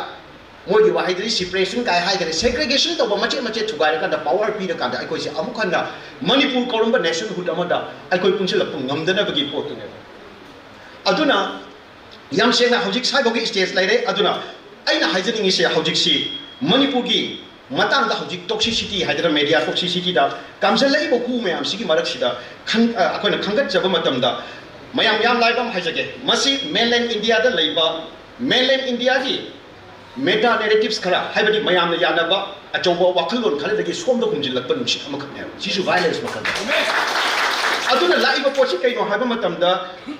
ꯃꯣꯏꯒꯤ ꯋꯥꯍꯩꯗꯗꯤ separation ꯀꯥꯏ ꯍꯥꯏꯈꯔꯦ꯫ Segregation ꯇꯧꯕ ꯃꯆꯦꯠ ꯃꯆꯦꯠ ꯊꯨꯒꯥꯏꯔꯀꯥꯟꯗ power ꯄꯤꯔꯀꯥꯟꯗ ꯑꯩꯈꯣꯏꯁꯦ ꯑꯃꯨꯛ ꯍꯟꯅ ꯃꯅꯤꯄꯨꯔ ꯀꯧꯔꯝꯕ nationhood ꯑꯃꯗ ꯑꯩꯈꯣꯏ ꯄꯨꯟꯁꯤꯜꯂꯛꯄ ꯉꯝꯗꯅꯕꯒꯤ ꯄꯣꯠꯇꯨꯅꯦꯕ꯫ ꯑꯗꯨꯅ ꯌꯥꯝ ꯁꯦꯡꯅ ꯍꯧꯖꯤꯛ ꯁ꯭ꯋꯥꯏꯐꯥꯎꯒꯤ stage ꯂꯩꯔꯦ꯫ ꯑꯗꯨꯅ ꯑꯩꯅ ꯍꯥꯏꯖꯅꯤꯡꯉꯤꯁꯦ ꯍꯧꯖꯤꯛꯁꯤ ꯃꯅꯤꯄꯨꯔꯒꯤ ꯃꯇꯥꯡꯗ ꯍꯧꯖꯤꯛ toxicity ꯍꯥꯏꯗꯅ media toxicityꯗ ꯀꯥꯝꯁꯤꯜꯂꯛꯏꯕ ꯍꯨ ꯃꯌꯥꯝꯁꯤꯒꯤ ꯃꯔꯛꯁꯤꯗ ꯈꯟ-, ꯑ, ꯑꯩꯈꯣꯏꯅ ꯈꯟꯒꯠꯆꯕ ꯃꯇꯝꯗ ꯃꯌꯥꯝ ꯌꯥꯝ ꯂꯥꯏꯕ ꯑꯃ ꯍꯥꯏꯖꯒꯦ꯫ ꯃꯁꯤ mainland Indiaꯗ ꯂꯩꯕ, mainland Indiaꯒꯤ meta narratives ꯈꯔ, ꯍꯥꯏꯕꯗꯤ ꯃꯌꯥꯝꯅ ꯌꯥꯅꯕ ꯑꯆꯧꯕ ꯋꯥꯈꯜꯂꯣꯟ ꯈꯔꯗꯒꯤ ꯁꯣꯝꯗ ꯍꯨꯝꯖꯤꯜꯂꯛꯄ ꯅꯨꯡꯁꯤꯠ ꯑꯃꯈꯛꯅꯦꯕ꯫ ꯁꯤꯁꯨ violence ꯃꯈꯜ ꯑꯃꯅꯤ꯫ ꯑꯗꯨꯅ ꯂꯥꯛꯏꯕ ꯄꯣꯠꯁꯤ ꯀꯩꯅꯣ ꯍꯥꯏꯕ ꯃꯇꯝꯗ,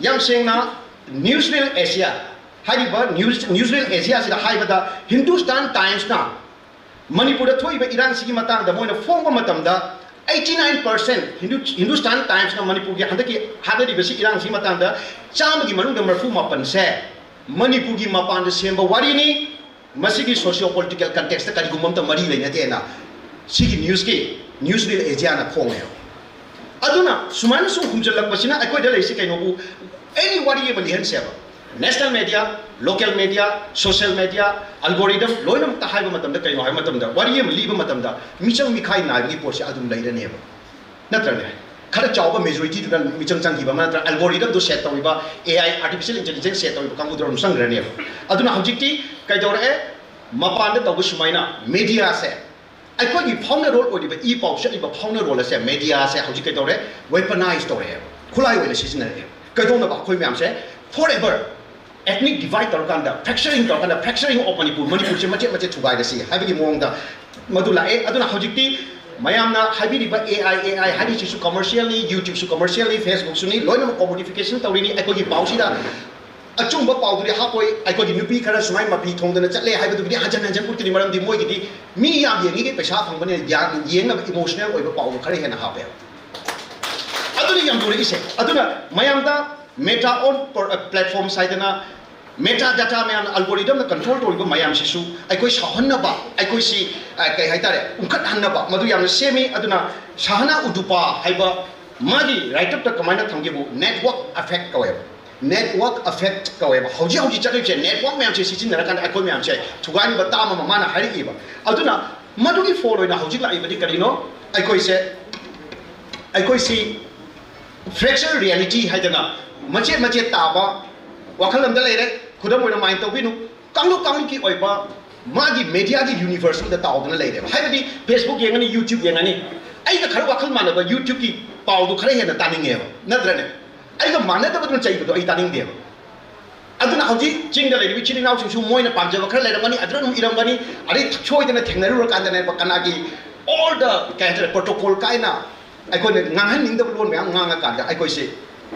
ꯌꯥꯝ ꯁꯦꯡꯅ, Newsreel Asia ꯍꯥꯏꯔꯤꯕ news, Newsreel Asia ꯁꯤꯗ ꯍꯥꯏꯕꯗ, Hindustan Times ꯅ ꯃꯅꯤꯄꯨꯔꯗ ꯊꯣꯛꯏꯕ ꯏꯔꯥꯡꯁꯤꯒꯤ ꯃꯇꯥꯡꯗ ꯃꯣꯏꯅ ꯐꯣꯡꯕ ꯃꯇꯝꯗ, eighty nine percent Hindu, Hindustan Times ꯅ ꯃꯅꯤꯄꯨꯔꯒꯤ ꯍꯟꯗꯛꯀꯤ ꯍꯥꯠꯅꯔꯤꯕꯁꯤ, ꯏꯔꯥꯡꯁꯤꯒꯤ ꯃꯇꯥꯡꯗ ꯆꯥꯝꯃꯒꯤ ꯃꯅꯨꯡꯗ ꯃꯔꯤꯐꯨ ꯃꯥꯄꯟꯁꯦ ꯃꯅꯤꯄꯨꯔꯒꯤ ꯃꯄꯥꯟꯗ ꯁꯦꯝꯕ ꯋꯥꯔꯤꯅꯤ꯫ ꯃꯁꯤꯒꯤ socio political context ꯀꯔꯤꯒꯨꯝꯕ ꯑꯝꯇ ꯃꯔꯤ ꯂꯩꯅꯗꯦꯅ ꯁꯤꯒꯤ news ꯀꯤ, Newsreel Asia ꯅ ꯐꯣꯡꯉꯦꯕ꯫ ꯑꯗꯨꯅ ꯁꯨꯃꯥꯏꯅ ꯁꯨꯝ ꯍꯨꯝꯖꯤꯜꯂꯛꯄꯁꯤꯅ ꯑꯩꯈꯣꯏꯗ ꯂꯩꯔꯤꯁꯤ ꯀꯩꯅꯣꯕꯨ, any ꯋꯥꯔꯤ ꯑꯃ ꯂꯤꯍꯟꯁꯦꯕ, national media, local media, social media, algorithm ꯂꯣꯏꯅꯃꯛꯇ ꯍꯥꯏꯕ ꯃꯇꯝꯗ, ꯀꯩꯅꯣ ꯍꯥꯏꯕ ꯃꯇꯝꯗ, ꯋꯥꯔꯤ ꯑꯃ ꯂꯤꯕ ꯃꯇꯝꯗ ꯃꯤꯆꯪ ꯃꯤꯈꯥꯏ ꯅꯥꯏꯕꯒꯤ ꯄꯣꯠꯁꯦ ꯑꯗꯨꯝ ꯂꯩꯔꯅꯦꯕ, ꯅꯠꯇ꯭ꯔꯅꯦ? ꯈꯔ ꯆꯥꯎꯕ majority ꯗꯨꯅ ꯃꯤꯆꯪ ꯆꯪꯈꯤꯕ ꯑꯃ ꯅꯠꯇ꯭ꯔ, algorithm ꯗꯨ set ꯇꯧꯔꯤꯕ, A I, artificial intelligence set ꯇꯧꯔꯤꯕ ꯀꯥꯡꯕꯨꯗꯨ ꯑꯗꯨꯝ ꯆꯪꯈ꯭ꯔꯅꯦꯕ꯫ ꯑꯗꯨꯅ ꯍꯧꯖꯤꯛꯇꯤ ꯀꯩꯗꯧꯔꯛꯑꯦ? ꯃꯄꯥꯟꯗ ꯇꯧꯕ ꯁꯨꯃꯥꯏꯅ media ꯁꯦ, ꯑꯩꯈꯣꯏꯒꯤ ꯐꯥꯎꯅꯔꯣꯜ ꯑꯣꯏꯔꯤꯕ, ꯏ ꯄꯥꯎ ꯆꯠꯂꯤꯕ ꯐꯥꯎꯅꯔꯣꯜ ꯑꯁꯦ, media ꯁꯦ ꯍꯧꯖꯤꯛ ꯀꯩꯗꯧꯔꯦ? Weaponize ꯇꯧꯔꯛꯑꯦꯕ, ꯈꯨꯠꯂꯥꯏ ꯑꯣꯏꯅ ꯁꯤꯖꯤꯟꯅꯔꯛꯑꯦꯕ꯫ ꯀꯩꯗꯧꯅꯕ? ꯑꯩꯈꯣꯏ ꯃꯌꯥꯝꯁꯦ forever ethnic divide ꯇꯧꯔꯀꯥꯟꯗ, fracturing ꯇꯧꯔꯀꯥꯟꯗ, fracturing of Manipur, ꯃꯅꯤꯄꯨꯔꯁꯦ ꯃꯆꯦꯠ ꯃꯆꯦꯠ ꯊꯨꯒꯥꯏꯔꯁꯤ ꯍꯥꯏꯕꯒꯤ ꯃꯑꯣꯡꯗ ꯃꯗꯨ ꯂꯥꯛꯑꯦ꯫ ꯑꯗꯨꯅ ꯍꯧꯖꯤꯛꯇꯤ ꯃꯌꯥꯝꯅ ꯍꯥꯏꯕꯤꯔꯤꯕ A I, A I ꯍꯥꯏꯔꯤꯁꯤꯁꯨ commercial ꯅꯤ, YouTube ꯁꯨ commercial ꯅꯤ, Facebook ꯁꯨꯅꯤ, ꯂꯣꯏꯅꯃꯛ commodification ꯇꯧꯔꯤꯅꯤ꯫ ꯑꯩꯈꯣꯏꯒꯤ ꯄꯥꯎꯁꯤꯗ ꯑꯆꯨꯝꯕ ꯄꯥꯎꯗꯨꯗꯤ ꯍꯥꯞꯄꯣꯏ, ꯑꯩꯈꯣꯏꯒꯤ ꯅꯨꯄꯤ ꯈꯔ ꯁꯨꯃꯥꯏꯅ ꯃꯐꯤ ꯊꯣꯡꯗꯅ ꯆꯠꯂꯦ ꯍꯥꯏꯕꯗꯨꯕꯨꯗꯤ ꯍꯟꯖꯟ ꯍꯟꯖꯟ ꯎꯠꯀꯅꯤ, ꯃꯔꯝꯗꯤ ꯃꯣꯏꯒꯤꯗꯤ ꯃꯤ ꯌꯥꯝ ꯌꯦꯡꯉꯤꯒꯩ ꯄꯩꯁꯥ ꯐꯪꯕꯅꯤꯅ ꯌꯥꯝ ꯌꯦꯡꯅꯕ emotional ꯑꯣꯏꯕ ꯄꯥꯎꯗꯨ ꯈꯔ ꯍꯦꯟꯅ ꯍꯥꯞꯄꯦꯕ꯫ ꯑꯗꯨꯅ ꯌꯥꯝ ꯂꯨꯔꯛꯏꯁꯦ꯫ ꯑꯗꯨꯅ ꯃꯌꯥꯝꯗ Meta own platforms ꯍꯥꯏꯗꯅ, metadata ꯃꯌꯥꯝꯅ, algorithm ꯅ control ꯇꯧꯔꯤꯕ ꯃꯌꯥꯝꯁꯤꯁꯨ ꯑꯩꯈꯣꯏ ꯁꯥꯎꯍꯟꯅꯕ, ꯑꯩꯈꯣꯏꯁꯤ, ꯑ, ꯀꯩ ꯍꯥꯏꯇꯥꯔꯦ, ꯎꯪꯈꯠꯍꯟꯅꯕ ꯃꯗꯨ ꯌꯥꯝꯅ ꯁꯦꯝꯃꯤ꯫ ꯑꯗꯨꯅ ꯁꯍꯥꯅꯥ ꯎꯗꯨꯄꯥ ꯍꯥꯏꯕ ꯃꯥꯒꯤ write up ꯇ ꯀꯃꯥꯏꯅ ꯊꯝꯒꯦꯕꯨ, network effect ꯀꯧꯋꯦꯕ꯫ Network effect ꯀꯧꯋꯦꯕ꯫ ꯍꯧꯖꯤꯛ ꯍꯧꯖꯤꯛ ꯆꯠꯂꯤꯕꯁꯦ network ꯃꯌꯥꯝꯁꯦ ꯁꯤꯖꯤꯟꯅꯔꯀꯥꯟꯗ ꯑꯩꯈꯣꯏ ꯃꯌꯥꯝꯁꯦ ꯊꯨꯒꯥꯏꯔꯤꯕ ꯇꯥꯝ ꯑꯃ ꯃꯥꯅ ꯍꯥꯏꯔꯛꯏꯕ꯫ ꯑꯗꯨꯅ ꯃꯗꯨꯒꯤ ꯐꯣꯜ ꯑꯣꯏꯅ ꯍꯧꯖꯤꯛ ꯂꯥꯛꯏꯕꯗꯤ ꯀꯔꯤꯅꯣ? ꯑꯩꯈꯣꯏꯁꯦ, ꯑꯩꯈꯣꯏꯁꯤ fracture reality ꯍꯥꯏꯗꯅ ꯃꯆꯦꯠ ꯃꯆꯦꯠ ꯇꯥꯕ ꯋꯥꯈꯜ ꯑꯃꯗ ꯂꯩꯔꯦ꯫ ꯈꯨꯗꯝ ꯑꯣꯏꯅ mind ꯇꯧꯕꯤꯅꯨ, ꯀꯥꯡꯂꯨꯞ ꯀꯥꯡꯂꯨꯞꯀꯤ ꯑꯣꯏꯕ ꯃꯥꯒꯤ media ꯒꯤ universe ꯑꯃꯗ ꯇꯥꯎꯗꯅ ꯂꯩꯔꯦꯕ꯫ ꯍꯥꯏꯕꯗꯤ Facebook ꯌꯦꯡꯉꯅꯤ, YouTube ꯌꯦꯡꯉꯅꯤ, ꯑꯩꯒ ꯈꯔ ꯋꯥꯈꯜ ꯃꯥꯟꯅꯕ YouTube ꯀꯤ ꯄꯥꯎꯗꯨ ꯈꯔ ꯍꯦꯟꯅ ꯇꯥꯅꯤꯡꯉꯦꯕ, ꯅꯠꯇ꯭ꯔꯅꯦ? ꯑꯩꯒ ꯃꯥꯟꯅꯗꯕꯗꯨꯅ ꯆꯩꯕꯗꯣ ꯑꯩ ꯇꯥꯅꯤꯡꯗꯦꯕ꯫ ꯑꯗꯨꯅ ꯍꯧꯖꯤꯛ ꯆꯤꯡꯗ ꯂꯩꯔꯤꯕ ꯏꯆꯤꯜ ꯏꯅꯥꯎꯁꯤꯡꯁꯨ ꯃꯣꯏꯅ ꯄꯥꯝꯖꯕ ꯈꯔ ꯂꯩꯔꯝꯒꯅꯤ, ꯑꯗꯨꯅ ꯑꯗꯨꯝ ꯏꯔꯝꯒꯅꯤ꯫ ꯑꯗꯩ ꯁꯣꯏꯗꯅ ꯊꯦꯡꯅꯔꯨꯔꯀꯥꯟꯗꯅꯦꯕ ꯀꯅꯥꯒꯤ all the, ꯀꯩ ꯍꯥꯏꯇꯥꯔꯦ, protocol ꯀꯥꯏꯅ ꯑꯩꯈꯣꯏꯅ ꯉꯥꯡꯍꯟꯅꯤꯡꯗꯕ ꯂꯣꯟ ꯃꯌꯥꯝ ꯉꯥꯡꯉꯀꯥꯟꯗ ꯑꯩꯈꯣꯏꯁꯦ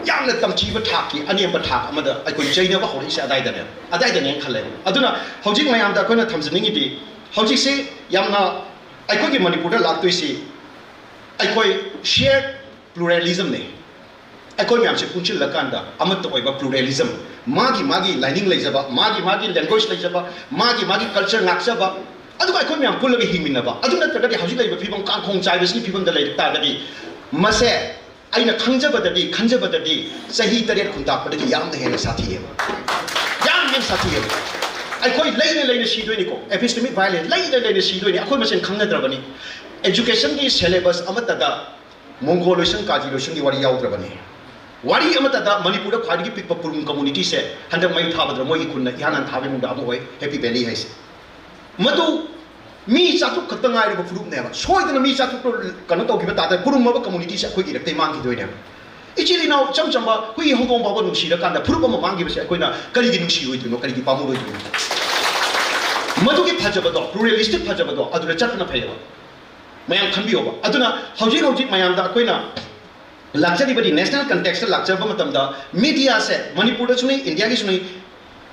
ꯌꯥꯝꯅ ꯇꯝꯊꯤꯕ ꯊꯥꯛꯀꯤ ꯑꯅꯦꯝꯕ ꯊꯥꯛ ꯑꯃꯗ ꯑꯩꯈꯣꯏ ꯆꯩꯅꯕ ꯍꯧꯔꯛꯏꯁꯦ ꯑꯗꯥꯏꯗꯅꯦ, ꯑꯗꯥꯏꯗꯅꯦꯅ ꯈꯜꯂꯦ꯫ ꯑꯗꯨꯅ ꯍꯧꯖꯤꯛ ꯃꯌꯥꯝꯗ ꯑꯩꯈꯣꯏꯅ ꯊꯝꯖꯅꯤꯡꯉꯤꯗꯤ, ꯍꯧꯖꯤꯛꯁꯤ ꯌꯥꯝꯅ ꯑꯩꯈꯣꯏꯒꯤ ꯃꯅꯤꯄꯨꯔꯗ ꯂꯥꯛꯇꯣꯏꯁꯤ ꯑꯩꯈꯣꯏ shared pluralismꯅꯦ꯫ ꯑꯩꯈꯣꯏ ꯃꯌꯥꯝꯁꯦ ꯄꯨꯟꯁꯤꯜꯂꯀꯥꯟꯗ ꯑꯃꯠꯇ ꯑꯣꯏꯕ pluralism, ꯃꯥꯒꯤ ꯃꯥꯒꯤ ꯂꯥꯏꯅꯤꯡ ꯂꯩꯖꯕ, ꯃꯥꯒꯤ ꯃꯥꯒꯤ language ꯂꯩꯖꯕ, ꯃꯥꯒꯤ ꯃꯥꯒꯤ culture ꯉꯥꯛꯆꯕ, ꯑꯗꯨꯒ ꯑꯩꯈꯣꯏ ꯃꯌꯥꯝ ꯄꯨꯜꯂꯒ ꯍꯤꯡꯃꯤꯟꯅꯕ꯫ ꯑꯗꯨ ꯅꯠꯇ꯭ꯔꯒꯗꯤ ꯍꯧꯖꯤꯛ ꯂꯩꯔꯤꯕ ꯐꯤꯕꯝ, ꯀꯥꯡꯈꯣꯡ ꯆꯥꯏꯕꯁꯤꯒꯤ ꯐꯤꯕꯝꯗ ꯂꯩꯔꯛ ꯇꯥꯔꯒꯗꯤ ꯃꯁꯦ ꯑꯩꯅ ꯈꯪꯖꯕꯗꯗꯤ, ꯈꯟꯖꯕꯗꯗꯤ ꯆꯍꯤ ꯇꯔꯦꯠ ꯈꯨꯟꯇꯥꯛꯄꯗꯒꯤ ꯌꯥꯝꯅ ꯍꯦꯟꯅ ꯁꯥꯊꯤꯑꯕ꯫ ꯌꯥꯝ ꯍꯦꯟꯅ ꯁꯥꯊꯤꯑꯕ꯫ ꯑꯩꯈꯣꯏ ꯂꯩꯅ ꯂꯩꯅ ꯁꯤꯗꯣꯏꯅꯤꯀꯣ, epistemic violence ꯂꯩꯅ ꯂꯩꯅ ꯁꯤꯗꯣꯏꯅꯤ, ꯑꯩꯈꯣꯏ ꯃꯁꯦꯟ ꯈꯪꯅꯗ꯭ꯔꯕꯅꯤ꯫ Educationꯒꯤ syllabus ꯑꯃꯠꯇꯗ ꯃꯣꯡꯒꯣ ꯂꯣꯏꯁꯪ, ꯀꯥꯖꯤ ꯂꯣꯏꯁꯪꯒꯤ ꯋꯥꯔꯤ ꯌꯥꯎꯗ꯭ꯔꯕꯅꯤ꯫ ꯋꯥꯔꯤ ꯑꯃꯠꯇꯗ ꯃꯅꯤꯄꯨꯔꯗ ꯈ꯭ꯋꯥꯏꯗꯒꯤ ꯄꯤꯛꯄ ꯄꯨꯔꯨꯝ communityꯁꯦ ꯍꯟꯗꯛ ꯃꯩ ꯊꯥꯕꯗ ꯃꯣꯏꯒꯤ ꯈꯨꯟꯅ ꯏꯍꯥꯟ ꯍꯥꯟ ꯊꯥꯕꯒꯤ ꯃꯅꯨꯡꯗ ꯑꯃ ꯑꯣꯏ, Happy Valley ꯍꯥꯏꯁꯦ꯫ ꯃꯗꯨ ꯃꯤ ꯆꯥꯇ꯭ꯔꯨꯛ ꯈꯛꯇ ꯉꯥꯏꯔꯕ ꯐꯨꯔꯨꯞꯅꯦꯕ꯫ ꯁꯣꯏꯗꯅ ꯃꯤ ꯆꯥꯇ꯭ꯔꯨꯛꯇꯣ ꯀꯩꯅꯣ ꯇꯧꯈꯤꯕ ꯇꯥꯔꯗꯤ ꯄꯨꯔꯨꯝꯃꯕ communityꯁꯦ ꯑꯩꯈꯣꯏꯒꯤ ꯏꯔꯛꯇꯩ ꯃꯥꯡꯈꯤꯗꯣꯏꯅꯦꯕ꯫ ꯏꯆꯤꯜ ꯏꯅꯥꯎ ꯏꯆꯝ ꯆꯝꯕ ꯍꯨꯏ ꯍꯧꯗꯣꯡ ꯐꯥꯎꯕ ꯅꯨꯡꯁꯤꯔꯀꯥꯟꯗ ꯐꯨꯔꯨꯞ ꯑꯃ ꯃꯥꯡꯈꯤꯕꯁꯦ ꯑꯩꯈꯣꯏꯅ ꯀꯔꯤꯒꯤ ꯅꯨꯡꯁꯤꯔꯣꯏꯗꯣꯏꯅꯣ, ꯀꯔꯤꯒꯤ ꯄꯥꯝꯃꯨꯔꯣꯏꯗꯣꯏꯅꯣ? ꯃꯗꯨꯒꯤ ꯐꯖꯕꯗꯣ, pluralistic ꯐꯖꯕꯗꯣ ꯑꯗꯨꯗ ꯆꯠꯄꯅ ꯐꯩꯌꯦꯕ꯫ ꯃꯌꯥꯝ ꯈꯟꯕꯤꯌꯣꯕ꯫ ꯑꯗꯨꯅ ꯍꯧꯖꯤꯛ ꯍꯧꯖꯤꯛ ꯃꯌꯥꯝꯗ ꯑꯩꯈꯣꯏꯅ ꯂꯥꯛꯆꯔꯤꯕꯗꯤ national contextꯁꯇ ꯂꯥꯛꯆꯕ ꯃꯇꯝꯗ mediaꯁꯦ ꯃꯅꯤꯄꯨꯔꯗꯁꯨꯅꯤ, ꯏꯟꯗꯤꯌꯥꯒꯤꯁꯨꯅꯤ꯫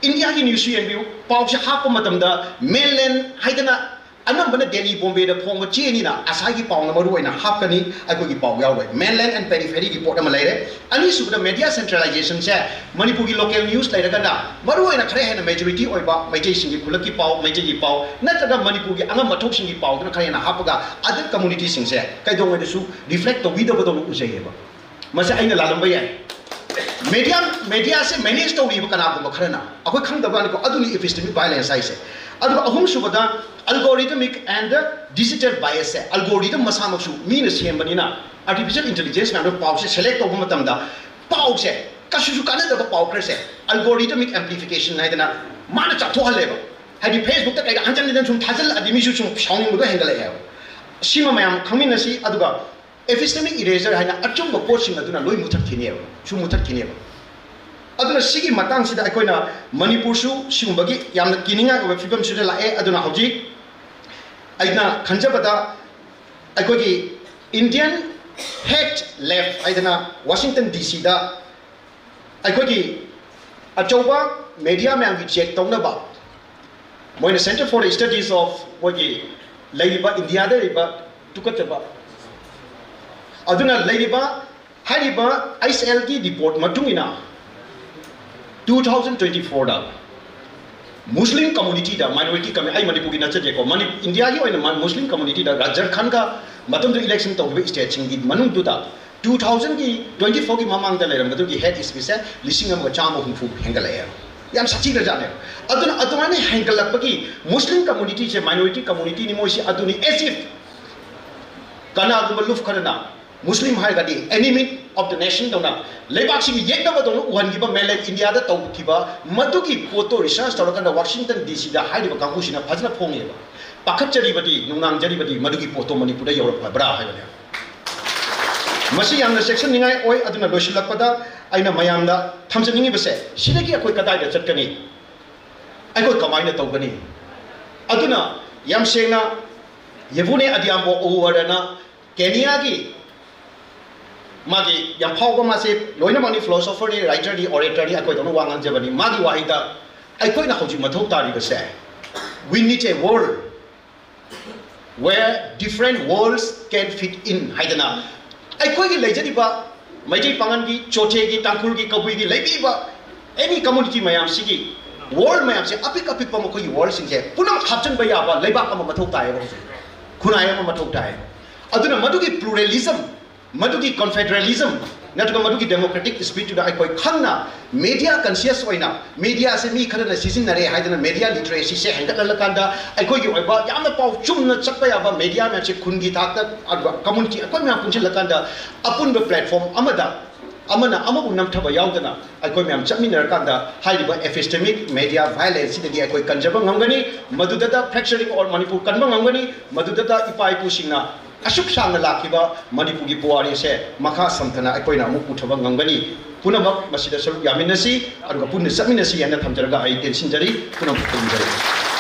ꯏꯟꯗꯤꯌꯥꯒꯤ newsꯁꯨ ꯌꯦꯡꯕꯤꯌꯨ, ꯄꯥꯎꯁꯦ ꯍꯥꯞꯄ ꯃꯇꯝꯗ mainland ꯍꯥꯏꯗꯅ ꯑꯅꯝꯕꯅ ꯗꯦꯜꯂꯤ, ꯕꯣꯝꯕꯦꯗ ꯐꯣꯡꯕ ꯆꯦꯅꯤꯅ ꯑꯁꯥꯏꯒꯤ ꯄꯥꯎꯅ ꯃꯔꯨ ꯑꯣꯏꯅ ꯍꯥꯞꯀꯅꯤ, ꯑꯩꯈꯣꯏꯒꯤ ꯄꯥꯎ ꯌꯥꯎꯔꯣꯏ꯫ Mainland and peripheryꯒꯤ ꯄꯣꯠ ꯑꯃ ꯂꯩꯔꯦ꯫ ꯑꯅꯤꯁꯨꯕꯗ media centralizationꯁꯦ ꯃꯅꯤꯄꯨꯔꯒꯤ local news ꯂꯩꯔꯒꯅ ꯃꯔꯨ ꯑꯣꯏꯅ ꯈꯔ ꯍꯦꯟꯅ majority ꯑꯣꯏꯕ ꯃꯩꯇꯩꯁꯤꯡꯒꯤ ꯈꯨꯜꯂꯛꯀꯤ ꯄꯥꯎ, ꯃꯩꯇꯩꯒꯤ ꯄꯥꯎ ꯅꯠꯇ꯭ꯔꯒ ꯃꯅꯤꯄꯨꯔꯒꯤ ꯑꯉꯝꯕ ꯊꯣꯛꯁꯤꯡꯒꯤ ꯄꯥꯎꯗꯨꯅ ꯈꯔ ꯍꯦꯟꯅ ꯍꯥꯞꯄꯒ other communityꯁꯤꯡꯁꯦ ꯀꯩꯗꯧꯉꯩꯗꯁꯨ reflect ꯇꯧꯕꯤꯗꯕꯗꯧꯅ ꯎꯖꯩꯌꯦꯕ꯫ ꯃꯁꯤ ꯑꯩꯅ ꯂꯥꯜꯂꯝꯕ ꯌꯥꯏ꯫ Media, mediaꯁꯦ manage ꯇꯧꯔꯤꯕ ꯀꯅꯥꯒꯨꯝꯕ ꯈꯔꯅ, ꯑꯩꯈꯣꯏ ꯈꯪꯗꯕ ꯋꯥꯅꯤꯀꯣ, ꯑꯗꯨꯅꯤ epistemic violence ꯍꯥꯏꯁꯦ꯫ ꯑꯗꯨꯒ ꯑꯍꯨꯝꯁꯨꯕꯗ algorithmic and digital biasꯁꯦ, algorithm ꯃꯁꯥꯃꯛꯁꯨ ꯃꯤꯅ ꯁꯦꯝꯕꯅꯤꯅ, artificial intelligence ꯃꯌꯥꯝꯗꯣ ꯄꯥꯎꯁꯦ select ꯇꯧꯕ ꯃꯇꯝꯗ ꯄꯥꯎꯁꯦ ꯀꯩꯁꯨꯁꯨ ꯀꯥꯟꯅꯗꯕ ꯄꯥꯎ ꯈꯔꯁꯦ algorithmic amplification ꯍꯥꯏꯗꯅ ꯃꯥꯅ ꯆꯥꯊꯣꯛꯍꯜꯂꯦꯕ꯫ ꯍꯥꯏꯗꯤ Facebookꯇ ꯀꯩꯗ ꯍꯟꯖꯟ ꯍꯟꯖꯟ ꯁꯨꯝ ꯊꯥꯖꯤꯜꯂꯛꯑꯗꯤ ꯃꯤꯁꯨ ꯁꯨꯝ ꯁꯥꯎꯅꯤꯡꯕꯗꯣ ꯍꯦꯟꯒꯠꯂꯛꯑꯦꯕ꯫ ꯁꯤꯃ ꯃꯌꯥꯝ ꯈꯪꯃꯤꯟꯅꯁꯤ꯫ ꯑꯗꯨꯒ epistemic eraser ꯍꯥꯏꯅ ꯑꯆꯨꯝꯕ ꯄꯣꯠꯁꯤꯡ ꯑꯗꯨꯅ ꯂꯣꯏ ꯃꯨꯊꯠꯈꯤꯅꯦꯕ, ꯁꯨꯝ ꯃꯨꯊꯠꯈꯤꯅꯦꯕ꯫ ꯑꯗꯨꯅ ꯁꯤꯒꯤ ꯃꯇꯥꯡꯁꯤꯗ ꯑꯩꯈꯣꯏꯅ ꯃꯅꯤꯄꯨꯔꯁꯨ ꯁꯤꯒꯨꯝꯕꯒꯤ ꯌꯥꯝꯅ ꯀꯤꯅꯤꯡꯉꯥꯏ ꯑꯣꯏꯕ ꯐꯤꯕꯝꯁꯤꯗ ꯂꯥꯛꯑꯦ꯫ ꯑꯗꯨꯅ ꯍꯧꯖꯤꯛ ꯑꯩꯅ ꯈꯟꯖꯕꯗ ꯑꯩꯈꯣꯏꯒꯤ Indian head left ꯍꯥꯏꯗꯅ ꯋꯥꯁꯤꯡꯇꯟ ꯗꯤ ꯁꯤꯗ ꯑꯩꯈꯣꯏꯒꯤ ꯑꯆꯧꯕ ꯃꯦꯗꯤꯌꯥ ꯃꯌꯥꯝꯒꯤ ꯆꯦꯛ ꯇꯧꯅꯕ ꯃꯣꯏꯅ Centre for the Studies of ꯃꯣꯏꯒꯤ ꯂꯩꯔꯤꯕ ꯏꯟꯗꯤꯌꯥꯗ ꯂꯩꯔꯤꯕ ꯇꯨꯀꯠꯆꯕ ꯑꯗꯨꯅ ꯂꯩꯔꯤꯕ ꯍꯥꯏꯔꯤꯕ ꯑꯩꯆ ꯑꯦꯜꯒꯤ ꯔꯤꯄꯣꯔꯠ ꯃꯇꯨꯡ ꯏꯟꯅ two thousand twenty fourꯗ ꯃꯨꯁꯂꯤꯝ ꯀꯝꯃꯨꯅꯤꯇꯤꯗ ꯃꯥꯏꯅꯣꯔꯤꯇꯤ ꯀꯝꯃꯨ ꯑꯩ ꯃꯅꯤꯄꯨꯔꯒꯤ ꯅꯠꯆꯗꯦꯀꯣ ꯃꯅꯤ ꯏꯟꯗꯤꯌꯥꯒꯤ ꯑꯣꯏꯅ ꯃ- ꯃꯨꯁꯂꯤꯝ ꯀꯝꯃꯨꯅꯤꯇꯤꯗ ꯔꯥꯖꯔ ꯈꯥꯟꯒ ꯃꯇꯝꯗꯨ ꯏꯂꯦꯛꯁꯟ ꯇꯧꯈꯤꯕ ꯏꯁꯇꯦꯠꯁꯤꯡꯒꯤ ꯃꯅꯨꯡꯗꯨꯗ two thousandꯒꯤ twenty fourꯒꯤ ꯃꯃꯥꯡꯗ ꯂꯩꯔꯝꯕꯗꯨꯒꯤ ꯍꯦꯠ ꯏꯁꯄꯤꯁꯦ ꯂꯤꯁꯤꯡ ꯑꯃꯒ ꯆꯥꯝꯃ ꯍꯨꯝꯐꯨ ꯍꯦꯟꯒꯠꯂꯛꯑꯦ꯫ ꯌꯥꯝ ꯁꯥꯊꯤꯈ꯭ꯔꯖꯥꯠꯅꯦ꯫ ꯑꯗꯨꯅ ꯑꯗꯨꯃꯥꯏꯅ ꯍꯦꯟꯒꯠꯂꯛꯄꯒꯤ ꯃꯨꯁꯂꯤꯝ ꯀꯝꯃꯨꯅꯤꯇꯤꯁꯦ ꯃꯥꯏꯅꯣꯔꯤꯇꯤ ꯀꯝꯃꯨꯅꯤꯇꯤꯅꯤ ꯃꯣꯏꯁꯤ ꯑꯗꯨꯅꯤ as if ꯀꯅꯥꯒꯨꯝꯕ ꯂꯨꯞ ꯈꯔꯅ ꯃꯨꯁꯂꯤꯝ ꯍꯥꯏꯔꯒꯗꯤ enemy of the nation ꯇꯧꯅ ꯂꯩꯕꯥꯛꯁꯤꯒꯤ ꯌꯦꯛꯅꯕꯗꯧꯅ ꯎꯍꯟꯈꯤꯕ mainland Indiaꯗ ꯇꯧꯈꯤꯕ ꯃꯗꯨꯒꯤ ꯄꯣꯠꯇꯣ research ꯇꯧꯔꯀꯥꯟꯗ ꯋꯥꯁꯤꯡꯇꯟ ꯗꯤ ꯁꯤꯗ ꯍꯥꯏꯔꯤꯕ ꯀꯥꯡꯕꯨꯁꯤꯅ ꯐꯖꯅ ꯐꯣꯡꯉꯦꯕ꯫ ꯄꯥꯈꯠꯆꯔꯤꯕꯗꯤ ꯅꯨꯡꯅꯥꯡꯖꯔꯤꯕꯗꯤ ꯃꯗꯨꯒꯤ ꯄꯣꯠꯇꯣ ꯃꯅꯤꯄꯨꯔꯗ ꯌꯧꯔꯛꯂꯕ꯭ꯔꯥ ꯍꯥꯏꯕꯅꯦ꯫ ꯃꯁꯤ ꯌꯥꯝꯅ ꯆꯦꯛꯁꯤꯟꯅꯤꯡꯉꯥꯏ ꯑꯣꯏ꯫ ꯑꯗꯨꯅ ꯂꯣꯏꯁꯤꯜꯂꯛꯄꯗ ꯑꯩꯅ ꯃꯌꯥꯝꯗ ꯊꯝꯖꯅꯤꯡꯉꯤꯕꯁꯦ ꯁꯤꯗꯒꯤ ꯑꯩꯈꯣꯏ ꯀꯗꯥꯏꯗ ꯆꯠꯀꯅꯤ? ꯑꯩꯈꯣꯏ ꯀꯃꯥꯏꯅ ꯇꯧꯒꯅꯤ? ꯑꯗꯨꯅ ꯌꯥꯝ ꯁꯦꯡꯅ ꯌꯦꯕꯨꯅꯦ ꯑꯗꯤꯌꯥꯝꯕꯣ ꯑꯣꯋꯔꯅ ꯀꯦꯅꯤꯌꯥꯒꯤ ꯃꯥꯒꯤ ꯌꯥꯝ ꯐꯥꯎꯕ ꯃꯥꯁꯦ ꯂꯣꯏꯅꯃꯛꯅꯤ philosopherꯅꯤ writerꯅꯤ oratorꯅꯤ ꯑꯩꯈꯣꯏꯗꯧꯅ ꯋꯥ ꯉꯥꯡꯖꯕꯅꯤ ꯃꯥꯒꯤ ꯋꯥꯍꯩꯗ ꯑꯩꯈꯣꯏꯅ ꯍꯧꯖꯤꯛ ꯃꯊꯧ ꯇꯥꯔꯤꯕꯁꯦ we need a world where different worlds can fit in ꯍꯥꯏꯗꯅ ꯑꯩꯈꯣꯏꯒꯤ ꯂꯩꯖꯔꯤꯕ ꯃꯩꯇꯩ ꯄꯥꯉꯜꯒꯤ ꯆꯣꯊꯦꯒꯤ ꯇꯥꯡꯈꯨꯜꯒꯤ ꯀꯕꯨꯏꯒꯤ ꯂꯩꯕꯤꯕ any community ꯃꯌꯥꯝꯁꯤꯒꯤ world ꯃꯌꯥꯝꯁꯦ ꯑꯄꯤꯛ ꯑꯄꯤꯛꯄ ꯃꯈꯣꯏꯒꯤ worldꯁꯤꯡꯁꯦ ꯄꯨꯝꯅꯃꯛ ꯍꯥꯞꯆꯤꯟꯕ ꯌꯥꯕ ꯂꯩꯕꯥꯛ ꯑꯃ ꯃꯊꯧ ꯇꯥꯏꯌꯦꯕ ꯍꯧꯖꯤꯛ ꯈꯨꯟꯅꯥꯏ ꯑꯃ ꯃꯊꯧ ꯇꯥꯏꯌꯦꯕ ꯑꯗꯨꯅ ꯃꯗꯨꯒꯤ pluralism ꯃꯗꯨꯒꯤ confederalism ꯅꯠꯇ꯭ꯔꯒ ꯃꯗꯨꯒꯤ democratic spiritꯇꯨꯗ ꯑꯩꯈꯣꯏ ꯈꯪꯅ media conscious ꯑꯣꯏꯅ mediaꯁꯦ ꯃꯤ ꯈꯔꯅ ꯁꯤꯖꯤꯟꯅꯔꯦ ꯍꯥꯏꯗꯅ media literacyꯁꯦ ꯍꯦꯟꯒꯠꯍꯜꯂꯀꯥꯟꯗ ꯑꯩꯈꯣꯏꯒꯤ ꯑꯣꯏꯕ ꯌꯥꯝꯅ ꯄꯥꯎ ꯆꯨꯝꯅ ꯆꯠꯄ ꯌꯥꯕ media ꯃꯌꯥꯝꯁꯦ ꯈꯨꯟꯒꯤ ꯊꯥꯛꯇ ꯑꯗꯨꯒ community ꯑꯩꯈꯣꯏ ꯃꯌꯥꯝ ꯄꯨꯟꯁꯤꯜꯂꯀꯥꯟꯗ ꯑꯄꯨꯟꯕ platform ꯑꯃꯗ ꯑꯃꯅ ꯑꯃꯕꯨ ꯅꯝꯊꯕ ꯌꯥꯎꯗꯅ ꯑꯩꯈꯣꯏ ꯃꯌꯥꯝ ꯆꯠꯃꯤꯟꯅꯔꯀꯥꯟꯗ ꯍꯥꯏꯔꯤꯕ epistemic media violenceꯁꯤꯗꯒꯤ ꯑꯩꯈꯣꯏ ꯀꯟꯖꯕ ꯉꯝꯒꯅꯤ꯫ ꯃꯗꯨꯗꯇ fracturing of Manipur ꯀꯟꯕ ꯉꯝꯒꯅꯤ꯫ ꯃꯗꯨꯗꯇ ꯏꯄꯥ ꯏꯄꯨꯁꯤꯡꯅ ꯑꯁꯨꯛ ꯁꯥꯡꯅ ꯂꯥꯛꯈꯤꯕ ꯃꯅꯤꯄꯨꯔꯒꯤ ꯄꯨꯋꯥꯔꯤ ꯑꯁꯦ ꯃꯈꯥ ꯁꯝꯊꯅ ꯑꯩꯈꯣꯏꯅ ꯑꯃꯨꯛ ꯄꯨꯊꯕ ꯉꯝꯒꯅꯤ꯫ ꯄꯨꯝꯅꯃꯛ ꯃꯁꯤꯗ ꯁꯔꯨꯛ ꯌꯥꯃꯤꯟꯅꯁꯤ, ꯑꯗꯨꯒ ꯄꯨꯟꯅ ꯆꯠꯃꯤꯟꯅꯁꯤ ꯍꯥꯏꯅ ꯊꯝꯖꯔꯒ ꯑꯩ ꯇꯦꯟꯁꯤꯟꯖꯔꯤ꯫ ꯄꯨꯝꯅꯃꯛ ꯈꯨꯔꯨꯝꯖꯔꯤ꯫